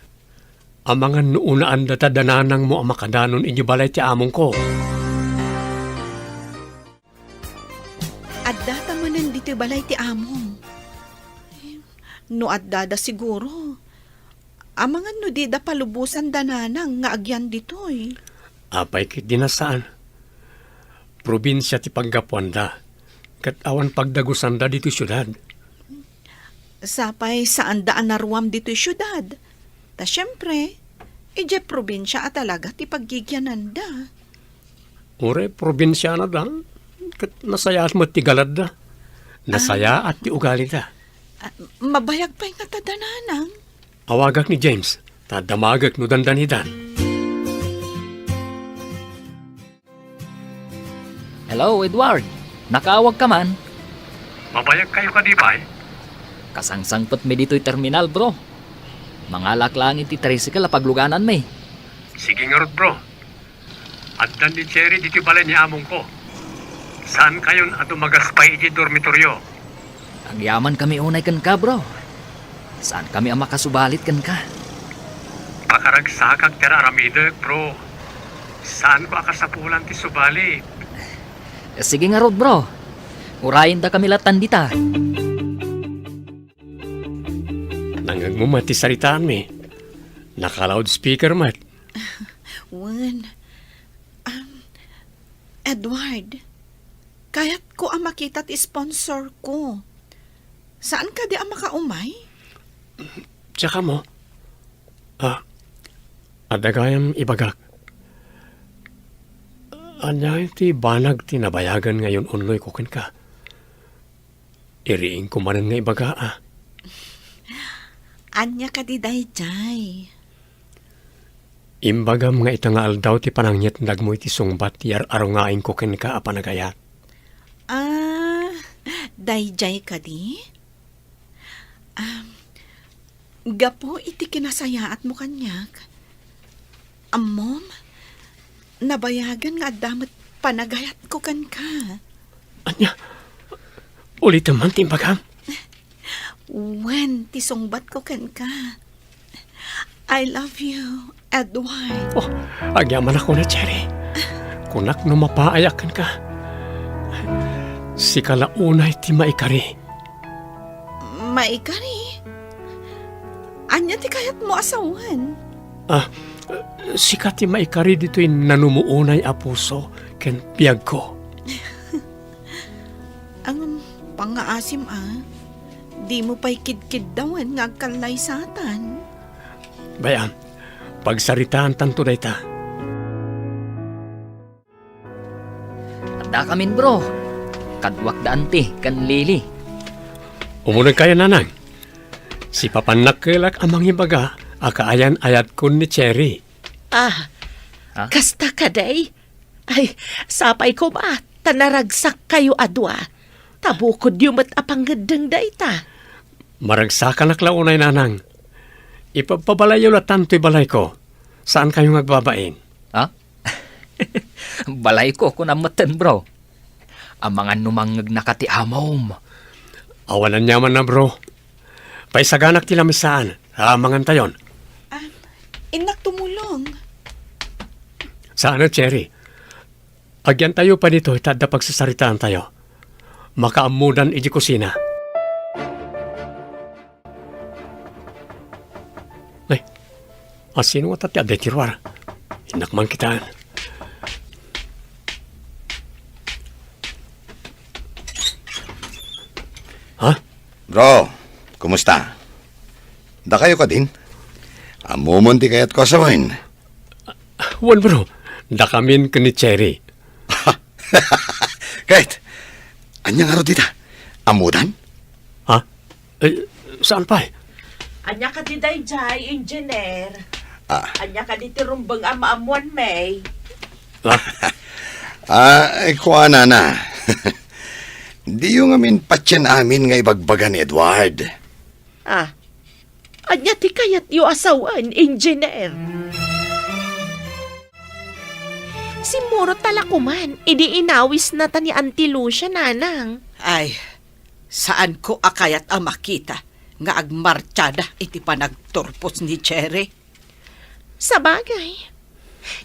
Amangan no unaanda ta da nanangmo a makadanon idiay balay ti amongko. Addata manen ditoy balay ti amom. No addada siguro, amangan no dida palubosan da nanang nga agyan ditoy. Apay ketdi a saan? Probinsia ti paggapuanda, ket awan pagdagusanda ditoy siudad. Sapay saanda a naruam ditoy siudad. Ta siempre, idiay probinsia a talaga ti paggigiananda. Uray probinsianada, ket nasayaat met ti galadda. Nasayaat ti ugalida. Ah, mabayag pay ngata da, Nanang. Awagak ni James, ta damagek no dandanidan. Hello, Edward. Nakaawag ka man? Mabayag kayo kadi, bay? Kasangsangpet mi ditoy terminal, bro. Mangalak laeng iti tricycle a pagluganan mi. Sige ngarud, bro. Addan ni Cherry ditoy balay ni amongko. Saan kayon a dumagas pay iti dormitoryo? Agyaman kami unay kenka, bro. Saan kami a makasubalit kenka? Pakaragsakak ti aramidek, bro. Saanko a kasapulan ti subalit. Sige ngarud, bro. Urayenda kami latan dita. Nangngegmo met ti saritaanmi. Naka-loudspeaker met. Wen. Um, Edward, kayatko a makita ti sponsor ko. Saan kadi a makaumay? Tsaka mo? Ah, adda gayam ibagak. Ania ti banag ti nabayagan nga yun-unnoyko kenka? Iriingko manen nga ibaga, ah. Ania kadi daydiay? Imbagam nga ita nga aldaw ti panangngitnagmo iti sungbat ti ar-arungaingko kenka a panagayat. Ah, daydiay kadi? Um, gapu iti kinasayaatmo kaniak, ammom, nabayagan nga adda met panagayatko kenka. Ania? Ulitem man ti imbagam? Wen, ti sungbatko kenka. I love you, Edward. Oh, agyamanak unay, Cherry. Kunak no mapaayak kenka. Sika la unay ti maikari. Maikari? Ania ti kayatmo a sawen? Ah, sika ti maikari ditoy nanumuonay a puso ken biagko. Ang pangngaasim a, dimo pay kidkiddawen nga agkallaysatan. Bay-am, pagsaritaantanto dayta. Addakamin, bro. Kaduak da Auntie ken Lily. Umunegkayo, Nanang. Sipapannakkelak a mangibaga a kaayan-ayatkon ni Cherry. Ah, Ah? Kasta kadi? Ay, sapay koma, ta naragsakkayo a dua. Ta bukodyo met a pangngeddeng dayta. Maragsakanak la unay, Nanang. Ipabpabalayyo latan toy balayko. Saankayo nga agbabain? Ha? Balayko, kunam metten, bro. Amangan no mangngegnaka ti amom. Awan aniamanna, bro. Paisaganak ti lamisaan. Amangantayon. Ah, innak tumulong. Saan a, Cherry? Agyantayo pay ditoy ta adda pagsasaritaantayo. Makaammodan idiay kusina. Ay, asino ngata ti adda iti ruar? Innak man kitaen. Ha? Bro, kumusta? Dakayo kadin? Ammomon ti kayatko a sawen. Wen, bro. Dakamin ken ni Cherry. Ket, ania ngarud dita? Ammodan? Ha? Eh, saan pay? Ania kadi daydiay, Engineer? Ah. Ania kadi ti rumbeng a maammoanmi? Ah? Ah, eh, kuanana. Diyo ngamin patien amin nga ibagbaga ni Edward. Ah, ania ti kayatyo a sawen, Engineer? Simmurot ta la koman idi inawisnata ni Auntie Lucia, Nanang. Ay, saanko a kayat a makita nga agmartiada iti panagturpos ni Cherry. Sabagay,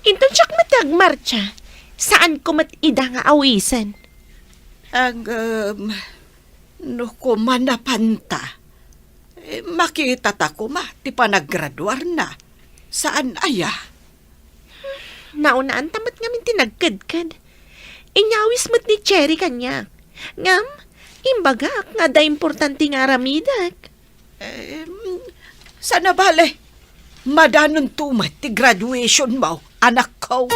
inton siak met ti agmartia, saanko met ida nga awisen. Ngem, no koma napanta, eh, makitata koma ti panaggraduarna. Saan aya? Naunaanta met ngamin ti nagkedked. Inyawis met ni Cherry kaniak. Ngem, imbagak nga adda importante nga aramidek. Em, saan a bale, madanonto met ti graduationmo, anakko.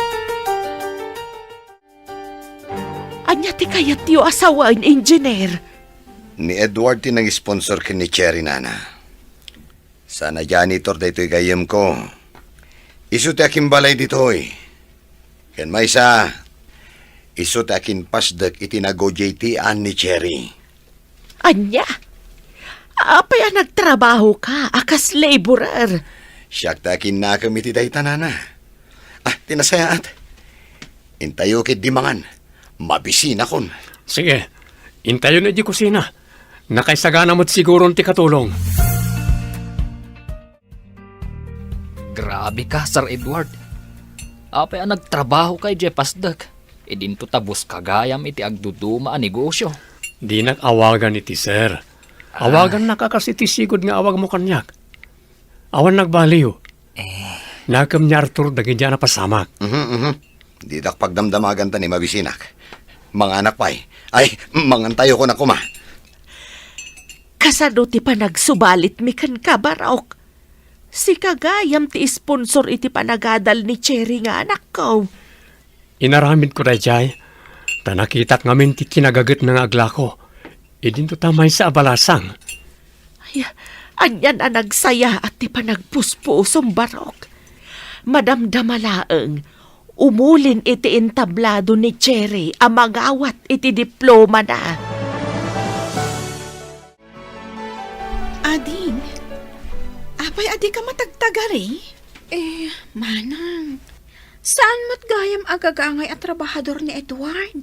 Ania ti kayatyo a sawen, Engineer? Ni Edward ti nang-sponsor ken ni Cherry, nana. Saan a janitor daytoy gayyemko. Isu ti akimbalay ditoy. Ken maysa, isu ti akinpasdek iti nagojaytian ni Cherry. Ania? Apay a nagtrabahoka a kas laborer? Siak ti akinnakem iti dayta, nana. Ah, ti nasayaat. Intayo ketdi mangan. Mabisinakon. Sige. Intayon iti kusina. Nakaisagana met siguron ti katulong. Grabe ka, Sir Edward. Apay a nagtrabahoka idiay pasdek, idinto ta buska gayam iti agduduma a negosyo? Dinak awagan iti sir. Ah. Awagannak a kas iti sigud nga awagmo kaniak. Awan nagbaliw. Eh. Nakem ni Arthur dagiti a napasamak. Mhm, mhm. Didak pagdamdamagan ta ni mabisinak. Manganak pay. Ay, mangantayo koma. Kasano ti panagsubalitmi kenka, Barok? Sika gayam ti sponsor iti panagadal ni Cherry nga anakko. Inaramidko daydiay, ta nakitak ngamin ti kinagagetna nga aglako. Idinto ta maysa a balasang. Ay, anian a nagsayaat ti panagpuspusom, Barok. Madamdama laeng, umulin iti entablado ni Cherry a mangawat iti diplomana. Ading, apay a dika matagtagari? Eh, manang, saan met gayam a gagangay a trabahador ni Edward?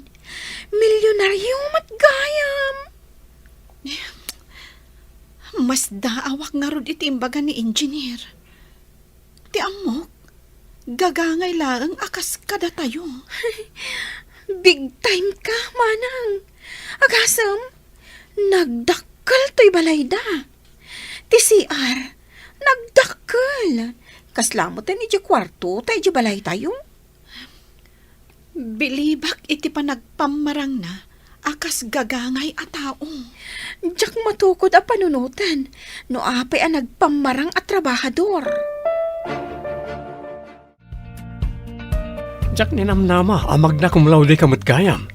Milyonaryo met gayam! Masdaawak ngarud iti imbaga ni Engineer. Ti ammok, gagangay laeng a kas kadatayo. Big time ka, manang. Agasem, nagdakkel toy balayda. Ti C R, nagdakkel. Kasla met idiay kuarto ta idiay balaytayo. Bilibak iti panagpammarangna a kas gagangay a tao. Diak matukod a panunoten no apay a nagpammarang a trabahador. Diak ninamnama a magna cum laude ka met gayam.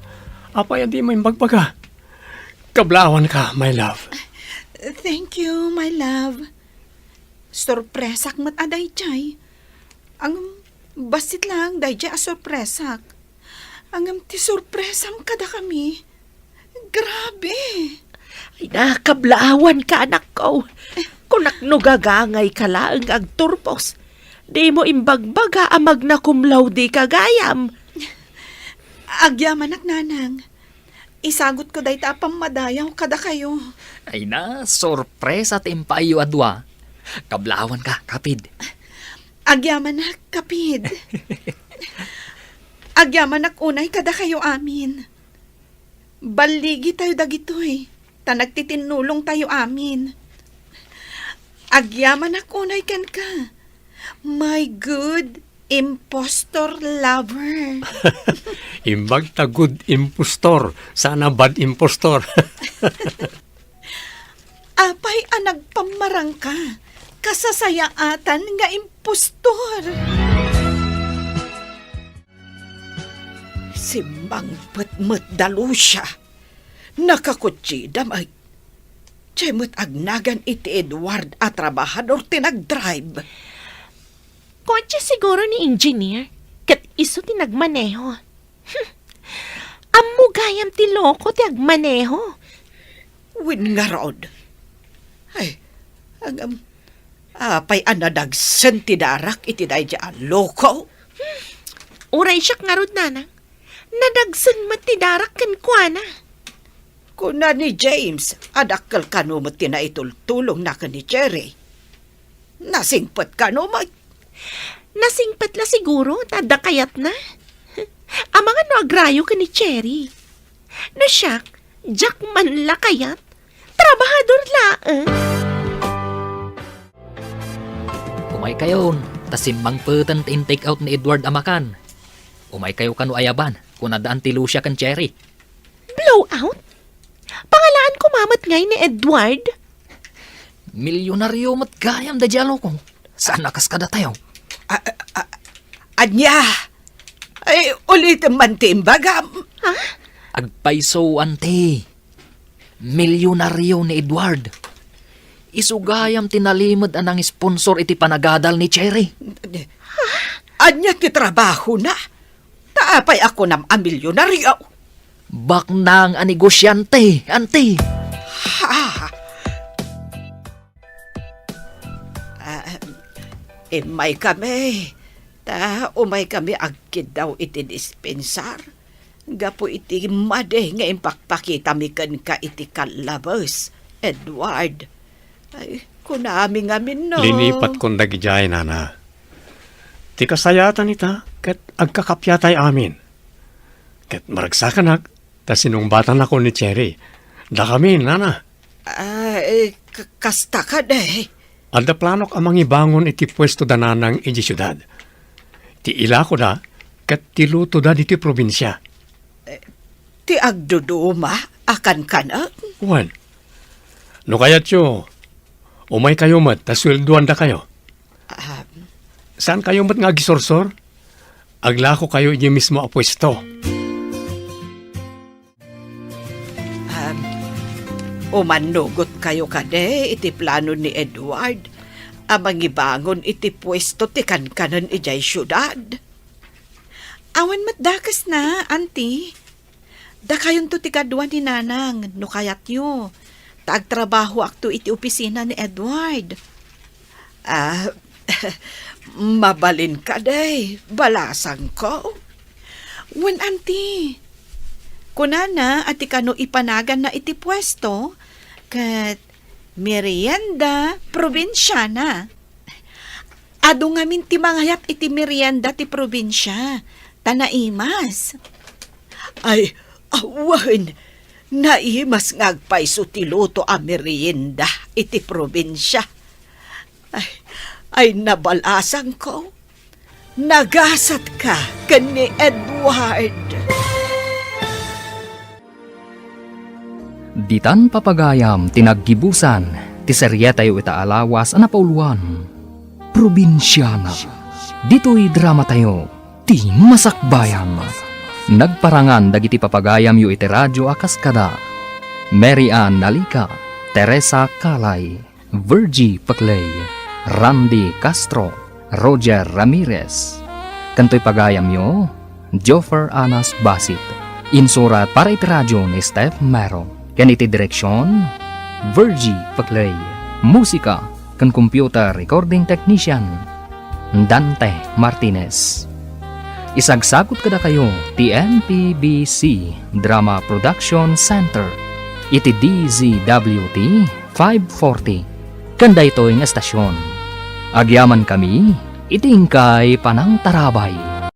Apay a dimo imbagbaga? Kablaawanka, my love. Thank you, my love. Sorpresak met a daydiay. Ngem, bassit laeng daydiay a sorpresak. Ngem ti sorpresam kadakami, grabe! Ay, nakablaawanka, anakko. Kunak no gagangayka laeng nga agturpos. Dimo imbagbaga a magna cum laude ka gayam. Agyamanak, nanang. Isagutko dayta a pammadayaw kadakayo. Ay na, sorpresa ti impaayyo a dua. Kablaawanka, kapid. Agyamanak, kapid. Agyamanak unay kadakayo amin. Balligitayo dagitoy, ta nagtitinnulongtayo amin. Agyamanak unay kenka, my good impostor lover. Imbag ta good impostor, saan a bad impostor. Apay a nagpammarangka, kasasayaatan nga impostor. Simmangpet met da Lucia. Nakakotsida met. Diay met agnagan iti Edward a trabahador ti nagdrive. Kotse siguro ni Engineer, ket isu ti nagmaneho. Hmm. Ammo gayam ti loko ti agmaneho. Wen ngarud. Ay, ngem, apay a nadagsen ti darak iti daydiay a loko? Uray siak ngarud, nanang. Nadagsen met ti darak kenkuana. Kuna ni James a dakkel kano met ti naitultulongna ken ni Cherry. Nasingpet kano met? Nasingpet la siguro ta adda kayatna. Amangan no agrayo ken ni Cherry. No siak, diak man la kayat. Trabahador laeng. Umaykayon, ta simmangpeten ti in-take out ni Edward a makan. Umaykayo kano ayaban, kunada Auntie Lucia ken Cherry. Blowout? Pangalaan koma met ngay ni Edward? Milyonaryo met gayam daydiay a loko. Saan a kas kadatayo? A-, a-, a-, ania? Ay, ulitem man ti imbagam. Ha? Agpayso, Auntie. Milyonaryo ni Edward. Isu gayam ti nalimed a nangisponsor iti panagadal ni Cherry. Ania ti trabahona? Ta apay a kunam a milyonaryo? Baknang a negosyante, anti. Ha? Ah, immay kami. Ta umay kami agkiddaw iti dispensar. Gapu iti madi nga impakpakitami kenka iti kallabes, Edward. Ay, kunami ngamin no. Linipatkon dagidiay, nana. Ti kasayaatan ita, ket agkakappia tay amin. Ket maragsakanak, ta sinungbatanakon ni Cherry. Dakami, nana. Ah, eh, k-, kasta kadi. Adda planok a mangibangon iti puesto da nanang iti siudad. Ti ilakoda ket ti lutoda diti probinsia. Eh, ti agduduma a kankanen? Wen. No kayatyo, umaykayo met ta sueldoandakayo. Ah. Saankayo met nga agisursor? Aglakokayo idiay mismo a puesto. Um, umannugotkayo kadi iti plano ni Edward a mangibangon iti puesto ti kankanen idiay siudad? Awan met dakesna, anti. Dakayonto ti kadua ni Nanang, no kayatyo. Ta agtrabahoakto iti opisina ni Edward. Ah, mabalin kadi, balasangko. Wen, anti. Kunana a ti kano ipanaganna iti puesto, ket merienda probinsiana. Adu ngamin ti mangayat iti merienda ti probinsia, ta naimas. Ay, awan, naimas nga agpayso ti luto a merienda iti probinsia. Ay, ay, nabalasangko. Nagasatka ken ni Edward. Ditan papagayam ti naggibusan ti serietayo ita a lawas a napauluan, Probinsiana. Ditoy dramatayo, ti masakbayan. Nagparangan dagiti papagayamyo iti radio a kas kada Mary Ann Nalica, Teresa Calay, Virgie Paclay, Randy Castro, Roger Ramirez. Ken toy pagayamyo, Joffer Anas Basit. Insurat para iti radio ni Steph Mero. Ken iti direksion, Virgie Paclay. Musika ken computer recording technician, Dante Martinez. Isagsagut kadakayo ti M P B C Drama Production Center iti D Z W T five forty ken daytoy nga estasion. Agyamankami iti inkay panangtarabay.